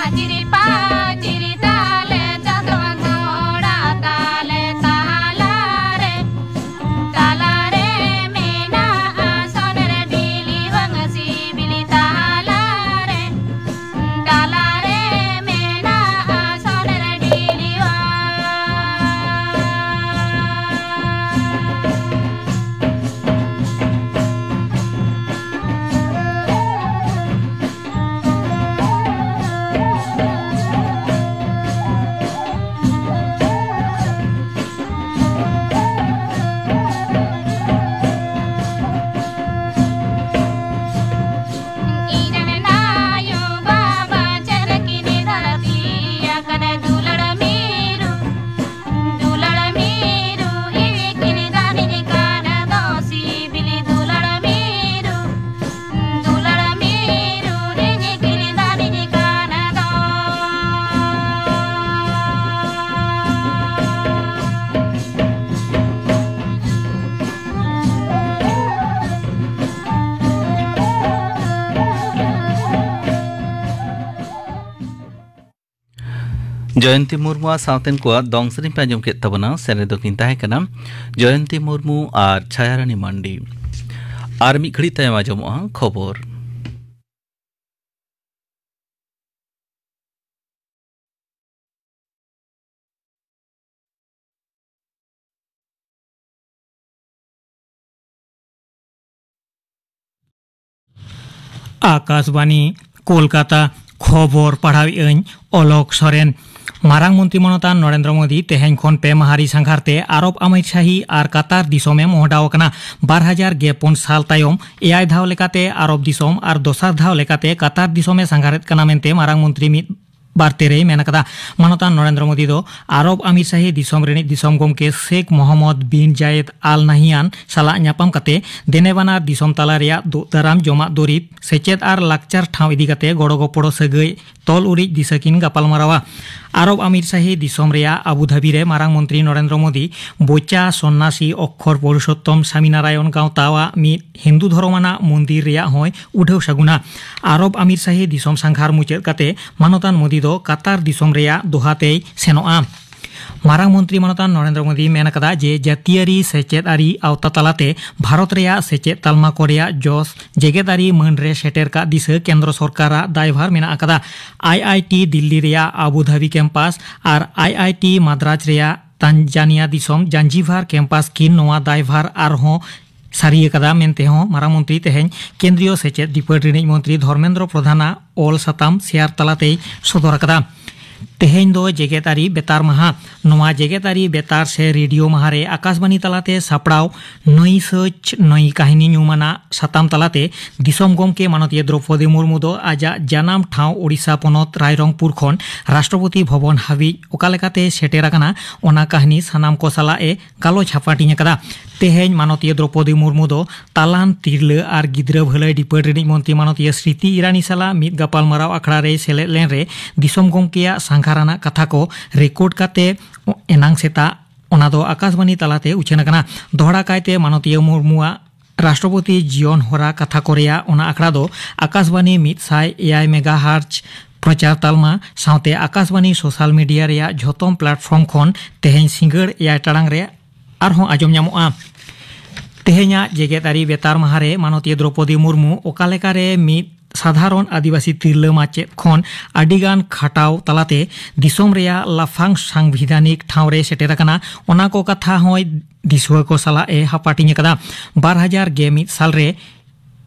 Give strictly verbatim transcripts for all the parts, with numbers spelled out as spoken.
ᱟᱡᱤᱨᱤ ᱯᱟᱡᱤᱨᱤ ᱛᱟᱞᱮ ᱪᱟᱸᱫᱚ ᱟᱸᱜᱷᱟᱲ ᱛᱟᱞᱮ ᱛᱟᱞᱟᱨᱮ, ᱛᱟᱞᱟᱨᱮ ᱢᱮᱱᱟᱜᱼᱟ ᱥᱚᱱᱮᱨ ᱰᱤᱞᱤ ᱵᱟᱝ ᱥᱤᱵᱤᱞᱤ ᱛᱟᱞᱟᱨᱮ, ᱛᱟᱞᱟᱨᱮ ᱢᱮᱱᱟᱜᱼᱟ ᱥᱚᱱᱮᱨ ᱰᱤᱞᱤ ᱵᱟᱝ᱾ ᱤᱧ ᱨᱮᱱ ᱟᱭᱳ ᱵᱟᱵᱟ ᱪᱮᱫ ᱠᱤᱱ ᱫᱟᱲᱟ ᱯᱮᱭᱟ ᱠᱟᱱᱟ ᱫᱩᱞᱟᱹᱲ ᱢᱤᱨᱩ, ᱫᱩᱞᱟᱹᱲ ᱢᱤᱨᱩ ᱤᱧ ᱠᱤᱱ ᱫᱟᱱᱤᱧ ᱠᱟᱱᱟ ᱫᱚ ᱥᱤᱵᱤᱞᱤ ᱫᱩᱞᱟᱹᱲ ᱢᱤᱨᱩ᱾ ᱫᱩᱞᱟᱹᱲ ᱢᱤᱨᱩ ᱤᱧ ᱠᱤᱨᱤᱧ ᱫᱟᱲᱮᱧ ᱠᱟᱱᱟ ᱫᱚ᱾ ᱡᱚᱭᱚᱱᱛᱤ ᱢᱩᱨᱢᱩᱣᱟᱜ ᱥᱟᱶᱛᱮᱱ ᱠᱚᱣᱟᱜ ᱫᱚᱝ ᱥᱮᱨᱮᱧ ᱯᱮ ᱟᱸᱡᱚᱢ ᱠᱮᱫ ᱛᱟᱵᱚᱱᱟ᱾ ᱥᱮᱨᱮᱧ ᱫᱚᱠᱤᱱ ᱛᱟᱦᱮᱸ ᱠᱟᱱᱟ ᱡᱚᱭᱚᱱᱛᱤ ᱢᱩᱨᱢᱩ ᱟᱨ ᱪᱷᱟᱭᱟᱨᱟᱱᱤ ᱢᱟᱱᱰᱤ᱾ ᱟᱨ ᱢᱤᱫ ᱜᱷᱟᱹᱲᱤᱡ ᱛᱟᱭᱚᱢ ᱟᱸᱡᱚᱢᱚᱜᱼᱟ ᱠᱷᱚᱵᱚᱨ᱾ ᱟᱠᱟᱥᱵᱟᱱᱤ, ᱠᱳᱞᱠᱟᱛᱟ᱾ ᱠᱷᱚᱵᱚᱨ ᱯᱟᱲᱦᱟᱣᱮᱫ ᱟᱹᱧ ᱚᱞᱚᱠ ᱥᱚᱨᱮᱱ᱾ ᱢᱟᱨᱟᱝ ᱢᱚᱱᱛᱨᱤ ᱢᱟᱱᱚᱛᱟᱱ ᱱᱚᱨᱮᱱᱫᱨᱚ ᱢᱳᱫᱤ ᱛᱮᱦᱮᱧ ᱠᱷᱚᱱ ᱯᱮ ᱢᱟᱦᱟ ᱨᱤ ᱥᱟᱸᱜᱷᱟᱨ ᱛᱮ ᱟᱨᱚᱵ ᱟᱢᱤᱨ ᱥᱟᱦᱤ ᱟᱨ ᱠᱟᱛᱟᱨ ᱫᱤᱥᱚᱢ ᱮ ᱢᱚᱦᱰᱟᱣ ᱟᱠᱟᱱᱟ᱾ ᱵᱟᱨ ᱦᱟᱡᱟᱨ ᱜᱮ ᱯᱩᱱ ᱥᱟᱞ ᱛᱟᱭᱚᱢ ᱮᱭᱟᱭ ᱫᱷᱟᱣ ᱞᱮᱠᱟᱛᱮ ᱟᱨᱚᱵ ᱫᱤᱥᱚᱢ ᱟᱨ ᱫᱚᱥᱟᱨ ᱫᱷᱟᱣ ᱞᱮᱠᱟᱛᱮ ᱠᱟᱛᱟᱨ ᱫᱤᱥᱚᱢ ᱮ ᱥᱟᱸᱜᱷᱟᱨᱮᱫ ᱠᱟᱱᱟ ᱢᱮᱱᱛᱮ ᱢᱟᱨᱟᱝ ᱢᱚᱱᱛᱨᱤ ᱢᱤᱫ ᱵᱟᱨᱛᱮ ᱨᱮᱭ ᱢᱮᱱ ᱟᱠᱟᱫᱟ᱾ ᱢᱟᱱᱚᱛᱟᱱ ᱱᱚᱨᱮᱱᱫᱨᱚ ᱢᱳᱫᱤ ᱫᱚ ᱟᱨᱚᱵ ᱟᱢᱤᱨ ᱥᱟᱦᱤ ᱫᱤᱥᱚᱢ ᱨᱤᱱᱤᱡ ᱫᱤᱥᱚᱢ ᱜᱚᱢᱠᱮ ᱥᱮᱠᱷ ᱢᱚᱦᱚᱢᱢᱚᱫᱽ ᱵᱤᱱ ᱡᱟᱭᱮᱫ ᱟᱞ ᱱᱟᱦᱤᱭᱟᱱ ᱥᱟᱞᱟᱜ ᱧᱟᱯᱟᱢ ᱠᱟᱛᱮ ᱫᱮᱱᱮ ᱵᱟᱱᱟᱨ ᱫᱤᱥᱚᱢ ᱛᱟᱞᱟ ᱨᱮᱭᱟᱜ ᱫᱩᱜ ᱫᱟᱨᱟᱢ, ᱡᱚᱢᱟᱜ ᱫᱩᱨᱤᱵᱽ, ᱥᱮᱪᱮᱫ ᱟᱨ ᱞᱟᱠᱪᱟᱨ ᱴᱷᱟᱶ ᱤᱫᱤ ᱠᱟᱛᱮ ᱜᱚᱲᱚ ᱜᱚᱯᱚᱲᱚ ᱥᱟᱹᱜᱟᱹᱭ ᱛᱚᱞ ᱩᱨᱤᱡ ᱫᱤᱥᱟᱹ ᱠᱤᱱ ᱜᱟᱯᱟᱞᱢᱟᱨᱟᱣᱟ᱾ ᱟᱨᱚᱵ ᱟᱢᱤᱨ ᱥᱟᱦᱤ ᱫᱤᱥᱚᱢ ᱨᱮᱭᱟᱜ ᱟᱵᱩ ᱫᱷᱟᱵᱤ ᱨᱮ ᱢᱟᱨᱟᱝ ᱢᱚᱱᱛᱨᱤ ᱱᱚᱨᱮᱱᱫᱨᱚ ᱢᱳᱫᱤ ᱵᱳᱪᱟ ᱥᱚᱱᱱᱟᱥᱤ ᱚᱠᱠᱷᱚᱨ ᱯᱩᱨᱩᱥᱳᱛᱛᱚᱢ ᱥᱟᱢᱤᱱᱟᱨᱟᱭᱚᱱ ᱜᱟᱶᱛᱟᱣᱟᱜ ᱢᱤᱫ ᱦᱤᱱᱫᱩ ᱫᱷᱚᱨᱚᱢ ᱟᱱᱟᱜ ᱢᱚᱱᱫᱤᱨ ᱨᱮᱭᱟᱜ ᱦᱚᱸᱭ ᱩᱰᱷᱟᱹᱣ ᱥᱟᱹᱜᱩᱱᱟ᱾ ᱟᱨᱚᱵ ᱟᱢᱤᱨ ᱥᱟᱦᱤ ᱫᱤᱥᱚᱢ ᱥᱟᱸᱜᱷᱟᱨ ᱢᱩᱪᱟᱹᱫ ᱠᱟᱛᱮ ᱢᱟᱱᱚᱛᱟᱱ ᱢᱳᱫᱤ ᱫᱚ ᱠᱟᱛᱟᱨ ᱫᱤᱥᱚᱢ ᱨᱮᱭᱟᱜ ᱫᱳᱦᱟ ᱛᱮᱭ ᱥᱮᱱᱚᱜᱼᱟ᱾ ᱢᱟᱨᱟᱝ ᱢᱚᱱᱛᱨᱤ ᱢᱟᱱᱚᱛᱟᱱ ᱱᱚᱨᱮᱱᱫᱨᱚ ᱢᱳᱫᱤ ᱢᱮᱱ ᱟᱠᱟᱫᱟ ᱡᱮ ᱡᱟᱹᱛᱤᱭᱟᱹᱨᱤ ᱥᱮᱪᱮᱫ ᱟᱹᱨᱤ ᱟᱣᱛᱟ ᱛᱟᱞᱟᱛᱮ ᱵᱷᱟᱨᱚᱛ ᱨᱮᱭᱟᱜ ᱥᱮᱪᱮᱫ ᱛᱟᱞᱢᱟ ᱠᱚ ᱨᱮᱭᱟᱜ ᱡᱚᱥ ᱡᱮᱜᱮᱛ ᱟᱹᱨᱤ ᱢᱟᱹᱱ ᱨᱮ ᱥᱮᱴᱮᱨ ᱠᱟᱜ ᱫᱤᱥᱟᱹ ᱠᱮᱱᱫᱨᱚ ᱥᱚᱨᱠᱟᱨᱟᱜ ᱫᱟᱭᱵᱷᱟᱨ ᱢᱮᱱᱟᱜ ᱟᱠᱟᱫᱟ᱾ ᱟᱭ ᱟᱭ ᱴᱤ ᱫᱤᱞᱞᱤ ᱨᱮᱭᱟᱜ ᱟᱵᱩ ᱫᱷᱟᱵᱤ ᱠᱮᱢᱯᱟᱥ ᱟᱨ ᱟᱭ ᱟᱭ ᱴᱤ ᱢᱟᱫᱽᱨᱟᱡᱽ ᱨᱮᱭᱟᱜ ᱛᱟᱱᱡᱟᱱᱤᱭᱟ ᱫᱤᱥᱚᱢ ᱡᱟᱧᱡᱤᱵᱷᱟᱨ ᱠᱮᱢᱯᱟᱥ ᱠᱤᱱ ᱱᱚᱣᱟ ᱫᱟᱭᱵᱷᱟᱨ ᱟᱨᱦᱚᱸ ᱥᱟᱹᱨᱤ ᱟᱠᱟᱫᱟ ᱢᱮᱱᱛᱮ ᱦᱚᱸ ᱢᱟᱨᱟᱝ ᱢᱚᱱᱛᱨᱤ ᱛᱮᱦᱮᱧ ᱠᱮᱱᱫᱨᱤᱭᱚ ᱥᱮᱪᱮᱫ ᱰᱤᱯᱟᱨᱴ ᱨᱤᱱᱤᱡ ᱢᱚᱱᱛᱨᱤ ᱫᱷᱚᱨᱢᱮᱱᱫᱨᱚ ᱯᱨᱚᱫᱷᱟᱱᱟᱜ ᱚᱞ ᱥᱟᱛᱟᱢ ᱥᱮᱭᱟᱨ ᱛᱟᱞᱟᱛᱮᱭ ᱥᱚᱫᱚᱨ ᱟᱠᱟᱫᱟ᱾ ᱛᱮᱦᱮᱧ ᱫᱚ ᱡᱮᱜᱮᱛ ᱟᱹᱨᱤ ᱵᱮᱛᱟᱨ ᱢᱟᱦᱟ᱾ ᱱᱚᱣᱟ ᱡᱮᱜᱮᱛ ᱟᱹᱨᱤ ᱵᱮᱛᱟᱨ ᱥᱮ ᱨᱮᱰᱤᱭᱳ ᱢᱟᱦᱟ ᱨᱮ ᱟᱠᱟᱥᱵᱟᱱᱤ ᱛᱟᱞᱟᱛᱮ ᱥᱟᱯᱲᱟᱣ ᱱᱟᱹᱭ ᱥᱟᱹᱪ ᱱᱟᱹᱭ ᱠᱟᱹᱦᱱᱤ ᱧᱩᱢᱟᱱᱟᱜ ᱥᱟᱛᱟᱢ ᱛᱟᱞᱟᱛᱮ ᱫᱤᱥᱚᱢ ᱜᱚᱢᱠᱮ ᱢᱟᱱᱚᱛᱤᱭᱟᱹ ᱫᱨᱚᱯᱚᱫᱤ ᱢᱩᱨᱢᱩ ᱫᱚ ᱟᱡᱟᱜ ᱡᱟᱱᱟᱢ ᱴᱷᱟᱶ ᱳᱰᱤᱥᱟ ᱯᱚᱱᱚᱛ ᱨᱟᱭᱨᱚᱝᱯᱩᱨ ᱠᱷᱚᱱ ᱨᱟᱥᱴᱨᱚᱯᱚᱛᱤ ᱵᱷᱚᱵᱚᱱ ᱦᱟᱹᱵᱤᱡ ᱚᱠᱟ ᱞᱮᱠᱟᱛᱮ ᱥᱮᱴᱮᱨ ᱟᱠᱟᱱᱟ, ᱚᱱᱟ ᱠᱟᱹᱦᱱᱤ ᱥᱟᱱᱟᱢ ᱠᱚ ᱥᱟᱞᱟᱜ ᱮ ᱜᱟᱞᱚᱪ ᱦᱟᱯᱟᱴᱤᱧ ᱟᱠᱟᱫᱟ᱾ ᱛᱮᱦᱮᱧ ᱢᱟᱱᱚᱛᱤᱭᱟᱹ ᱫᱨᱚᱯᱚᱫᱤ ᱢᱩᱨᱢᱩ ᱫᱚ ᱛᱟᱞᱟᱱ, ᱛᱤᱨᱞᱟᱹ ᱟᱨ ᱜᱤᱫᱽᱨᱟᱹ ᱵᱷᱟᱹᱞᱟᱹᱭ ᱰᱤᱯᱟᱨᱴ ᱨᱤᱱᱤᱡ ᱢᱚᱱᱛᱨᱤ ᱢᱟᱱᱚᱛᱤᱭᱟᱹ ᱥᱨᱤᱛᱤ ᱤᱨᱟᱱᱤ ᱥᱟᱞᱟᱜ ᱢᱤᱫ ᱜᱟᱯᱟᱞᱢᱟᱨᱟᱣ ᱟᱠᱷᱲᱟ ᱨᱮᱭ ᱥᱮᱞᱮᱫ ᱞᱮᱱ ᱨᱮ ᱫᱤᱥᱚᱢ ᱜᱚᱢᱠᱮᱭᱟᱜ ᱥᱟᱸᱜᱷᱟᱨ ᱟᱱᱟᱜ ᱠᱟᱛᱷᱟ ᱠᱚ ᱨᱮᱠᱚᱨᱰ ᱠᱟᱛᱮ ᱮᱱᱟᱝ ᱥᱮᱛᱟᱜ ᱚᱱᱟ ᱫᱚ ᱟᱠᱟᱥᱵᱟᱱᱤ ᱛᱟᱞᱟᱛᱮ ᱩᱪᱷᱟᱹᱱ ᱟᱠᱟᱱᱟ᱾ ᱫᱚᱦᱲᱟ ᱠᱟᱭᱛᱮ ᱢᱟᱱᱚᱛᱤᱭᱟᱹ ᱢᱩᱨᱢᱩᱣᱟᱜ ᱨᱟᱥᱴᱨᱚᱯᱚᱛᱤ ᱡᱤᱭᱚᱱ ᱦᱚᱨᱟ ᱠᱟᱛᱷᱟ ᱠᱚ ᱨᱮᱭᱟᱜ ᱚᱱᱟ ᱟᱠᱷᱲᱟ ᱫᱚ ᱟᱠᱟᱥᱵᱟᱱᱤ ᱢᱤᱫ ᱥᱟᱭ ᱮᱭᱟᱭ ᱢᱮᱜᱟᱦᱟᱨᱡᱽ ᱯᱨᱚᱪᱟᱨ ᱛᱟᱞᱢᱟ ᱥᱟᱶᱛᱮ ᱟᱠᱟᱥᱵᱟᱱᱤ ᱥᱳᱥᱟᱞ ᱢᱤᱰᱤᱭᱟ ᱨᱮᱭᱟᱜ ᱡᱷᱚᱛᱚᱢ ᱯᱞᱟᱴᱯᱷᱚᱨᱢ ᱠᱷᱚᱱ ᱛᱮᱦᱮᱧ ᱥᱤᱸᱜᱟᱹᱲ ᱮᱭᱟᱭ ᱴᱟᱲᱟᱝ ᱨᱮ ᱟᱨᱦᱚᱸ ᱟᱸᱡᱚᱢ ᱧᱟᱢᱚᱜᱼᱟ᱾ ᱛᱮᱦᱮᱧᱟᱜ ᱡᱮᱜᱮᱛ ᱟᱹᱨᱤ ᱵᱮᱛᱟᱨ ᱢᱟᱦᱟ ᱨᱮ ᱢᱟᱱᱚᱛᱤᱭᱟᱹ ᱫᱨᱚᱯᱚᱫᱤ ᱢᱩᱨᱢᱩ ᱚᱠᱟ ᱞᱮᱠᱟᱨᱮ ᱢᱤᱫ ᱥᱟᱫᱷᱟᱨᱚᱱ ᱟᱹᱫᱤᱵᱟᱹᱥᱤ ᱛᱤᱨᱞᱟᱹ ᱢᱟᱪᱮᱫ ᱠᱷᱚᱱ ᱟᱹᱰᱤᱜᱟᱱ ᱠᱷᱟᱴᱟᱣ ᱛᱟᱞᱟᱛᱮ ᱫᱤᱥᱚᱢ ᱨᱮᱭᱟᱜ ᱞᱟᱯᱷᱟᱝ ᱥᱟᱝᱵᱤᱫᱷᱟᱱᱤᱠ ᱴᱷᱟᱶ ᱨᱮ ᱥᱮᱴᱮᱨ ᱟᱠᱟᱱᱟ, ᱚᱱᱟ ᱠᱚ ᱠᱟᱛᱷᱟ ᱦᱚᱸᱭ ᱫᱤᱥᱩᱣᱟᱹ ᱠᱚ ᱥᱟᱞᱟᱜ ᱮ ᱦᱟᱯᱟᱴᱤᱧ ᱟᱠᱟᱫᱟ᱾ ᱵᱟᱨ ᱦᱟᱡᱟᱨ ᱜᱮ ᱢᱤᱫ ᱥᱟᱞ ᱨᱮ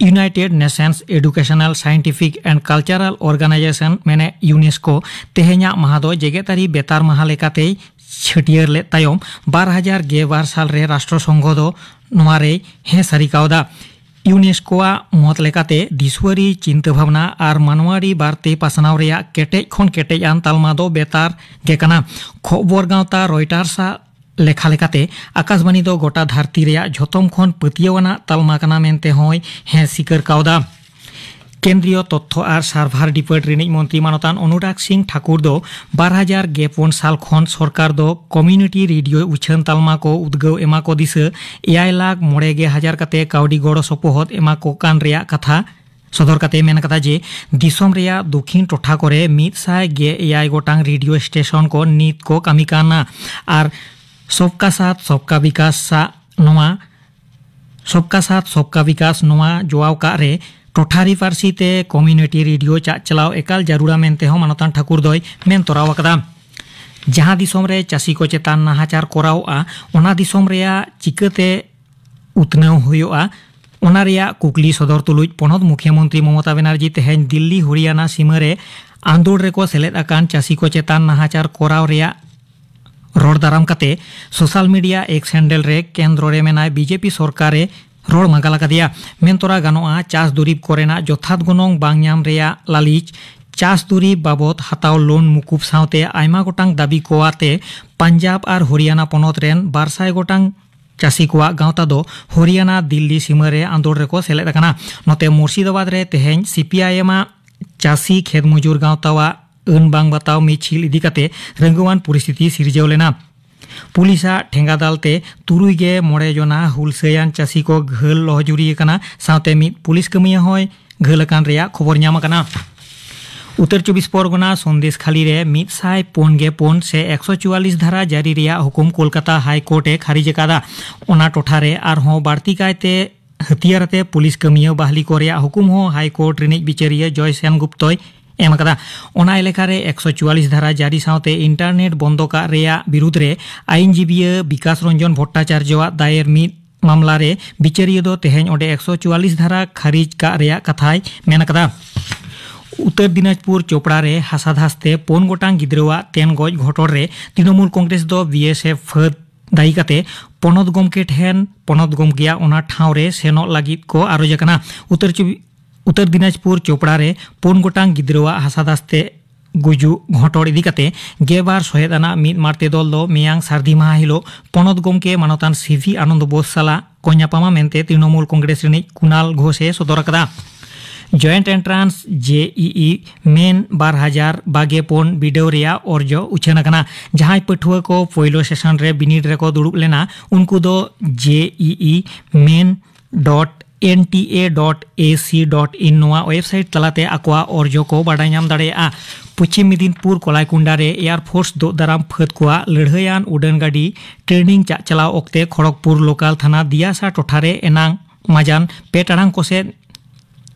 United Nations Educational, Scientific and Cultural Organization ᱢᱮᱱᱮ UNESCO ᱛᱮᱦᱮᱧᱟᱜ ᱢᱟᱦᱟ ᱫᱚ ᱡᱮᱜᱮᱛᱟᱹᱨᱤ ᱵᱮᱛᱟᱨ ᱢᱟᱦᱟ ᱞᱮᱠᱟᱛᱮᱭ ᱪᱷᱟᱹᱴᱭᱟᱹᱨ ᱞᱮᱫ ᱛᱟᱭᱚᱢ ᱵᱟᱨ ᱦᱟᱡᱟᱨ ᱜᱮᱞ ᱵᱟᱨ ᱥᱟᱞ ᱨᱮ ᱨᱟᱥᱴᱨᱚ ᱥᱚᱝᱜᱷᱚ ᱫᱚ ᱱᱚᱣᱟ ᱨᱮᱭ ᱦᱮᱸ ᱥᱟᱹᱨᱤ ᱠᱟᱣᱫᱟ᱾ UNESCO ᱟᱜ ᱢᱚᱛ ᱞᱮᱠᱟᱛᱮ ᱫᱤᱥᱩᱣᱟᱹᱨᱤ ᱪᱤᱱᱛᱟᱹ ᱵᱷᱟᱵᱽᱱᱟ ᱟᱨ ᱢᱟᱱᱣᱟᱨᱤ ᱵᱟᱨᱛᱮ ᱯᱟᱥᱱᱟᱣ ᱨᱮᱭᱟᱜ ᱠᱮᱴᱮᱡ ᱠᱷᱚᱱ ᱠᱮᱴᱮᱡ ᱟᱱ ᱛᱟᱞᱢᱟ ᱫᱚ ᱵᱮᱛᱟᱨ ᱜᱮ ᱠᱟᱱᱟ᱾ ᱠᱷᱚᱵᱚᱨ ᱜᱟᱶᱛᱟ ᱨᱚᱭᱴᱟᱨᱥ ᱟᱜ ᱞᱮᱠᱷᱟ ᱞᱮᱠᱟᱛᱮ ᱟᱠᱟᱥᱵᱟᱱᱤ ᱫᱚ ᱜᱚᱴᱟ ᱫᱷᱟᱹᱨᱛᱤ ᱨᱮᱭᱟᱜ ᱡᱷᱚᱛᱚᱢ ᱠᱷᱚᱱ ᱯᱟᱹᱛᱭᱟᱹᱣ ᱟᱱᱟᱜ ᱛᱟᱞᱢᱟ ᱠᱟᱱᱟ ᱢᱮᱱᱛᱮ ᱦᱚᱸᱭ ᱦᱮᱸ ᱥᱤᱠᱟᱹᱨ ᱠᱟᱣᱫᱟ᱾ ᱠᱮᱱᱫᱨᱤᱭᱚ ᱛᱚᱛᱛᱷᱚ ᱟᱨ ᱥᱟᱨᱵᱷᱟᱨ ᱰᱤᱯᱟᱨᱴ ᱨᱤᱱᱤᱡ ᱢᱚᱱᱛᱨᱤ ᱢᱟᱱᱚᱛᱟᱱ ᱚᱱᱩᱨᱟᱜᱽ ᱥᱤᱝ ᱴᱷᱟᱠᱩᱨ ᱫᱚ ᱵᱟᱨ ᱦᱟᱡᱟᱨ ᱜᱮᱞ ᱯᱩᱱ ᱥᱟᱞ ᱠᱷᱚᱱ ᱥᱚᱨᱠᱟᱨ ᱫᱚ ᱠᱚᱢᱤᱭᱩᱱᱤᱴᱤ ᱨᱮᱰᱤᱭᱳ ᱩᱪᱷᱟᱹᱱ ᱛᱟᱞᱢᱟ ᱠᱚ ᱩᱫᱽᱜᱟᱹᱣ ᱮᱢᱟ ᱠᱚ ᱫᱤᱥᱟᱹ ᱮᱭᱟᱭ ᱞᱟᱠᱷ ᱢᱚᱬᱮ ᱜᱮ ᱦᱟᱡᱟᱨ ᱠᱟᱛᱮ ᱠᱟᱹᱣᱰᱤ ᱜᱚᱲᱚ ᱥᱚᱯᱚᱦᱚᱫ ᱮᱢᱟ ᱠᱚ ᱠᱟᱱ ᱨᱮᱭᱟᱜ ᱠᱟᱛᱷᱟ ᱥᱚᱫᱚᱨ ᱠᱟᱛᱮ ᱢᱮᱱ ᱠᱟᱫᱟ ᱡᱮ ᱫᱤᱥᱚᱢ ᱨᱮᱭᱟᱜ ᱫᱚᱠᱷᱤᱱ ᱴᱚᱴᱷᱟ ᱠᱚᱨᱮ ᱢᱤᱫ ᱥᱟᱭ ᱜᱮᱞ ᱮᱭᱟᱭ ᱜᱚᱴᱟᱝ ᱨᱮᱰᱤᱭᱳ ᱥᱴᱮᱥᱚᱱ ᱠᱚ ᱱᱤᱛ ᱠᱚ ᱠᱟᱹᱢᱤ ᱠᱟᱱᱟ ᱟᱨ ᱥᱚᱵᱠᱟ ᱥᱟᱛᱷ ᱥᱚᱵᱠᱟ ᱵᱤᱠᱟᱥ ᱥᱟᱜ ᱱᱚᱣᱟ ᱥᱚᱵᱠᱟ ᱥᱟᱛᱷ ᱥᱚᱵᱠᱟ ᱵᱤᱠᱟᱥ ᱱᱚᱣᱟ ᱡᱚᱣᱟᱣ ᱠᱟᱜ ᱨᱮ ᱴᱚᱴᱷᱟᱨᱤ ᱯᱟᱹᱨᱥᱤ ᱛᱮ ᱠᱚᱢᱤᱭᱩᱱᱤᱴᱤ ᱨᱮᱰᱤᱭᱳ ᱪᱟᱪᱞᱟᱣ ᱮᱠᱟᱞ ᱡᱟᱹᱨᱩᱲᱟ ᱢᱮᱱᱛᱮ ᱦᱚᱸ ᱢᱟᱱᱚᱛᱟᱱ ᱴᱷᱟᱹᱠᱩᱨ ᱫᱚᱭ ᱢᱮᱱ ᱛᱚᱨᱟᱣ ᱟᱠᱟᱫᱟ᱾ ᱡᱟᱦᱟᱸ ᱫᱤᱥᱚᱢ ᱨᱮ ᱪᱟᱹᱥᱤ ᱠᱚ ᱪᱮᱛᱟᱱ ᱱᱟᱦᱟᱪᱟᱨ ᱠᱚᱨᱟᱣᱚᱜᱼᱟ, ᱚᱱᱟ ᱫᱤᱥᱚᱢ ᱨᱮᱭᱟᱜ ᱪᱤᱠᱟᱹᱛᱮ ᱩᱛᱱᱟᱹᱣ ᱦᱩᱭᱩᱜᱼᱟ, ᱚᱱᱟ ᱨᱮᱭᱟᱜ ᱠᱩᱠᱞᱤ ᱥᱚᱫᱚᱨ ᱛᱩᱞᱩᱡ ᱯᱚᱱᱚᱛ ᱢᱩᱠᱷᱤᱭᱟᱹ ᱢᱚᱱᱛᱨᱤ ᱢᱚᱢᱚᱛᱟ ᱵᱮᱱᱟᱨᱡᱤ ᱛᱮᱦᱮᱧ ᱫᱤᱞᱞᱤ ᱦᱚᱨᱤᱭᱟᱱᱟ ᱥᱤᱢᱟᱹ ᱨᱮ ᱟᱱᱫᱳᱲ ᱨᱮᱠᱚ ᱥᱮᱞᱮᱫ ᱟᱠᱟᱱ ᱪᱟᱹᱥᱤ ᱠᱚ ᱪᱮᱛᱟᱱ ᱱᱟᱦᱟᱪᱟᱨ ᱠᱚᱨᱟᱣ ᱨᱮᱭᱟᱜ ᱨᱚᱲ ᱫᱟᱨᱟᱢ ᱠᱟᱛᱮ ᱥᱳᱥᱟᱞ ᱢᱤᱰᱤᱭᱟ ᱮᱠᱥ ᱦᱮᱱᱰᱮᱞ ᱨᱮ ᱠᱮᱱᱫᱨᱚ ᱨᱮ ᱢᱮᱱᱟᱭ ᱵᱤᱡᱮᱯᱤ ᱥᱚᱨᱠᱟᱨ ᱮ ᱨᱚᱲ ᱢᱟᱜᱟᱞ ᱟᱠᱟᱫᱮᱭᱟ᱾ ᱢᱮᱱᱛᱚᱨᱟ ᱜᱟᱱᱚᱜᱼᱟ, ᱪᱟᱥ ᱫᱩᱨᱤᱵᱽ ᱠᱚᱨᱮᱱᱟᱜ ᱡᱚᱛᱷᱟᱛ ᱜᱚᱱᱚᱝ ᱵᱟᱝ ᱧᱟᱢ ᱨᱮᱭᱟᱜ ᱞᱟᱹᱞᱤᱪ, ᱪᱟᱥ ᱫᱩᱨᱤᱵᱽ ᱵᱟᱵᱚᱛ ᱦᱟᱛᱟᱣ ᱞᱳᱱ ᱢᱩᱠᱩᱵ ᱥᱟᱶᱛᱮ ᱟᱭᱢᱟ ᱜᱚᱴᱟᱝ ᱫᱟᱹᱵᱤ ᱠᱚ ᱟᱛᱮ ᱯᱟᱧᱡᱟᱵᱽ ᱟᱨ ᱦᱚᱨᱤᱭᱟᱱᱟ ᱯᱚᱱᱚᱛ ᱨᱮᱱ ᱵᱟᱨ ᱥᱟᱭ ᱜᱚᱴᱟᱝ ᱪᱟᱹᱥᱤ ᱠᱚᱣᱟᱜ ᱜᱟᱶᱛᱟ ᱫᱚ ᱦᱚᱨᱤᱭᱟᱱᱟ ᱫᱤᱞᱞᱤ ᱥᱤᱢᱟᱹ ᱨᱮ ᱟᱱᱫᱳᱲ ᱨᱮᱠᱚ ᱥᱮᱞᱮᱫ ᱟᱠᱟᱱᱟ᱾ ᱱᱚᱛᱮ ᱢᱩᱨᱥᱤᱫᱟᱵᱟᱫᱽ ᱨᱮ ᱛᱮᱦᱮᱧ ᱥᱤᱯᱤᱟᱭᱮᱢ ᱟᱜ ᱪᱟᱹᱥᱤ ᱠᱷᱮᱛ ᱢᱚᱡᱩᱨ ᱜᱟᱶᱛᱟᱣᱟᱜ ᱟᱹᱱ ᱵᱟᱝ ᱵᱟᱛᱟᱣ ᱢᱤᱪᱷᱤᱞ ᱤᱫᱤ ᱠᱟᱛᱮ ᱨᱟᱹᱝᱜᱟᱹᱣᱟᱱ ᱯᱚᱨᱤᱥᱛᱷᱤᱛᱤ ᱥᱤᱨᱡᱟᱹᱣ ᱞᱮᱱᱟ᱾ ᱯᱩᱞᱤᱥᱟᱜ ᱴᱷᱮᱸᱜᱟ ᱫᱟᱞ ᱛᱮ ᱛᱩᱨᱩᱭ ᱜᱮ ᱢᱚᱬᱮ ᱡᱚᱱᱟ ᱦᱩᱞᱥᱟᱹᱭᱟᱱ ᱪᱟᱹᱥᱤ ᱠᱚ ᱜᱷᱟᱹᱞ ᱞᱚᱦᱚᱡᱩᱨᱤ ᱟᱠᱟᱱᱟ, ᱥᱟᱶᱛᱮ ᱢᱤᱫ ᱯᱩᱞᱤᱥ ᱠᱟᱹᱢᱤᱭᱟᱹ ᱦᱚᱸᱭ ᱜᱷᱟᱹᱞ ᱟᱠᱟᱱ ᱨᱮᱭᱟᱜ ᱠᱷᱚᱵᱚᱨ ᱧᱟᱢ ᱟᱠᱟᱱᱟ᱾ ᱩᱛᱛᱚᱨ ᱪᱚᱵᱵᱤᱥ ᱯᱚᱨᱜᱚᱱᱟ ᱥᱚᱱᱫᱮᱥ ᱠᱷᱟᱞᱤ ᱨᱮ ᱢᱤᱫ ᱥᱟᱭ ᱯᱩᱱ ᱜᱮ ᱯᱩᱱ ᱥᱮ ᱮᱠᱥᱚ ᱪᱩᱣᱟᱞᱤᱥ ᱫᱷᱟᱨᱟ ᱡᱟᱹᱨᱤ ᱨᱮᱭᱟᱜ ᱦᱩᱠᱩᱢ ᱠᱳᱞᱠᱟᱛᱟ ᱦᱟᱭ ᱠᱳᱨᱴ ᱮ ᱠᱷᱟᱨᱤᱡ ᱟᱠᱟᱫᱟ᱾ ᱚᱱᱟ ᱴᱚᱴᱷᱟ ᱨᱮ ᱟᱨᱦᱚᱸ ᱵᱟᱹᱲᱛᱤ ᱠᱟᱭᱛᱮ ᱦᱟᱹᱛᱤᱭᱟᱹᱨ ᱟᱛᱮ ᱯᱩᱞᱤᱥ ᱠᱟᱹᱢᱤᱭᱟᱹ ᱵᱟᱦᱞᱤ ᱠᱚ ᱨᱮᱭᱟᱜ ᱦᱩᱠᱩᱢ ᱦᱚᱸ ᱦᱟᱭ ᱠᱳᱨᱴ ᱨᱤᱱᱤᱡ ᱵᱤᱪᱟᱹᱨᱤᱭᱟᱹ ᱡᱚᱭ ᱥᱮᱱ ᱜᱩᱯᱛᱚᱭ ᱮᱢ ᱟᱠᱟᱫᱟ᱾ ᱚᱱᱟ ᱮᱞᱟᱠᱟ ᱨᱮ ᱮᱠᱥᱚ ᱪᱩᱣᱟᱞᱤᱥ ᱫᱷᱟᱨᱟ ᱡᱟᱹᱨᱤ ᱥᱟᱶᱛᱮ ᱤᱱᱴᱟᱨᱱᱮᱴ ᱵᱚᱱᱫᱚ ᱠᱟᱜ ᱨᱮᱭᱟᱜ ᱵᱤᱨᱩᱫᱽ ᱨᱮ ᱟᱭᱤᱱᱡᱤᱵᱤᱭᱟᱹ ᱵᱤᱠᱟᱥ ᱨᱚᱧᱡᱚᱱ ᱵᱷᱚᱴᱴᱟᱪᱟᱨᱡᱚᱣᱟᱜ ᱫᱟᱭᱮᱨ ᱢᱤᱫ ᱢᱟᱢᱞᱟ ᱨᱮ ᱵᱤᱪᱟᱹᱨᱤᱭᱟᱹ ᱫᱚ ᱛᱮᱦᱮᱧ ᱚᱸᱰᱮ ᱮᱠᱥᱚ ᱪᱩᱣᱟᱞᱤᱥ ᱫᱷᱟᱨᱟ ᱠᱷᱟᱹᱨᱤᱡ ᱠᱟᱜ ᱨᱮᱭᱟᱜ ᱠᱟᱛᱷᱟᱭ ᱢᱮᱱ ᱟᱠᱟᱫᱟ᱾ ᱩᱛᱛᱚᱨ ᱫᱤᱱᱟᱡᱽᱯᱩᱨ ᱪᱳᱯᱲᱟ ᱨᱮ ᱦᱟᱥᱟ ᱫᱷᱟᱥ ᱛᱮ ᱯᱩᱱ ᱜᱚᱴᱟᱝ ᱜᱤᱫᱽᱨᱟᱹᱣᱟᱜ ᱛᱮᱱ ᱜᱚᱡ ᱜᱷᱚᱴᱚᱱ ᱨᱮ ᱛᱨᱤᱱᱚᱢᱩᱞ ᱠᱚᱝᱜᱨᱮᱥ ᱫᱚ ᱵᱤ ᱮᱥ ᱮᱯᱷ ᱯᱷᱟᱹᱫ ᱫᱟᱭᱤ ᱠᱟᱛᱮ ᱯᱚᱱᱚᱛ ᱜᱚᱢᱠᱮ ᱴᱷᱮᱱ ᱯᱚᱱᱚᱛ ᱜᱚᱢᱠᱮᱭᱟᱜ ᱚᱱᱟ ᱴᱷᱟᱶ ᱨᱮ ᱥᱮᱱᱚᱜ ᱞᱟᱹᱜᱤᱫ ᱠᱚ ᱟᱨᱚᱡ ᱟᱠᱟᱱᱟ᱾ ᱩᱛᱛᱚᱨ ᱪᱚᱵ-, ᱩᱛᱛᱚᱨ ᱫᱤᱱᱟᱡᱽᱯᱩᱨ ᱪᱳᱯᱲᱟ ᱨᱮ ᱯᱩᱱ ᱜᱚᱴᱟᱝ ᱜᱤᱫᱽᱨᱟᱹᱣᱟᱜ ᱦᱟᱥᱟ ᱫᱷᱟᱥ ᱛᱮ ᱜᱩᱡᱩᱜ ᱜᱷᱚᱴᱚᱲ ᱤᱫᱤ ᱠᱟᱛᱮ ᱜᱮᱞᱵᱟᱨ ᱥᱚᱦᱮᱫ ᱟᱱᱟᱜ ᱢᱤᱫ ᱢᱟᱨᱛᱮ ᱫᱚᱞ ᱫᱚ ᱢᱮᱭᱟᱝ ᱥᱟᱹᱨᱫᱤ ᱢᱟᱦᱟ ᱦᱤᱞᱳᱜ ᱯᱚᱱᱚᱛ ᱜᱚᱢᱠᱮ ᱢᱟᱱᱚᱛᱟᱱ ᱥᱤ ᱵᱷᱤ ᱟᱱᱚᱱᱫᱚ ᱵᱳᱥ ᱥᱟᱞᱟᱜ ᱠᱚ ᱧᱟᱯᱟᱢᱟ ᱢᱮᱱᱛᱮ ᱛᱨᱤᱱᱚᱢᱩᱞ ᱠᱚᱝᱜᱨᱮᱥ ᱨᱤᱱᱤᱡ ᱠᱩᱱᱟᱞ ᱜᱷᱳᱥ ᱮ ᱥᱚᱫᱚᱨ ᱟᱠᱟᱫᱟ᱾ ᱡᱚᱭᱮᱱᱴ ᱮᱱᱴᱨᱟᱱᱥ ᱡᱮ ᱤ ᱤ ᱢᱮᱱ ᱵᱟᱨ ᱦᱟᱡᱟᱨ ᱵᱟᱜᱮ ᱯᱩᱱ ᱵᱤᱰᱟᱹᱣ ᱨᱮᱭᱟᱜ ᱚᱨᱡᱚ ᱩᱪᱷᱟᱹᱱ ᱟᱠᱟᱱᱟ᱾ ᱡᱟᱦᱟᱸᱭ ᱯᱟᱹᱴᱷᱩᱣᱟᱹ ᱠᱚ ᱯᱳᱭᱞᱳ ᱥᱮᱥᱚᱱ ᱨᱮ ᱵᱤᱱᱤᱰ ᱨᱮᱠᱚ ᱫᱩᱲᱩᱵ ᱞᱮᱱᱟ, ᱩᱱᱠᱩ ᱫᱚ J E E main dot N T A dot A C dot in ᱱᱚᱣᱟ ᱳᱭᱮᱵᱽᱥᱟᱭᱤᱴ ᱛᱟᱞᱟᱛᱮ ᱟᱠᱚᱣᱟᱜ ᱚᱨᱡᱚ ᱠᱚ ᱵᱟᱰᱟᱭ ᱧᱟᱢ ᱫᱟᱲᱮᱭᱟᱜᱼᱟ᱾ ᱯᱚᱪᱷᱤᱢ ᱢᱮᱫᱤᱱᱯᱩᱨ ᱠᱚᱞᱟᱭᱠᱩᱱᱰᱟ ᱨᱮ ᱮᱭᱟᱨ ᱯᱷᱳᱨᱥ ᱫᱩᱜ ᱫᱟᱨᱟᱢ ᱯᱷᱟᱹᱫ ᱠᱚᱣᱟᱜ ᱞᱟᱹᱲᱦᱟᱹᱭᱟᱱ ᱩᱰᱟᱹᱱ ᱜᱟᱹᱰᱤ ᱴᱨᱮᱱᱤᱝ ᱪᱟᱜ ᱪᱟᱞᱟᱣ ᱚᱠᱛᱮ ᱠᱷᱚᱲᱚᱜᱽᱯᱩᱨ ᱞᱳᱠᱟᱞ ᱛᱷᱟᱱᱟ ᱫᱤᱭᱟᱥᱟ ᱴᱚᱴᱷᱟ ᱨᱮ ᱮᱱᱟᱝ ᱢᱟᱡᱟᱱ ᱯᱮ ᱴᱟᱲᱟᱝ ᱠᱚᱥᱮᱫ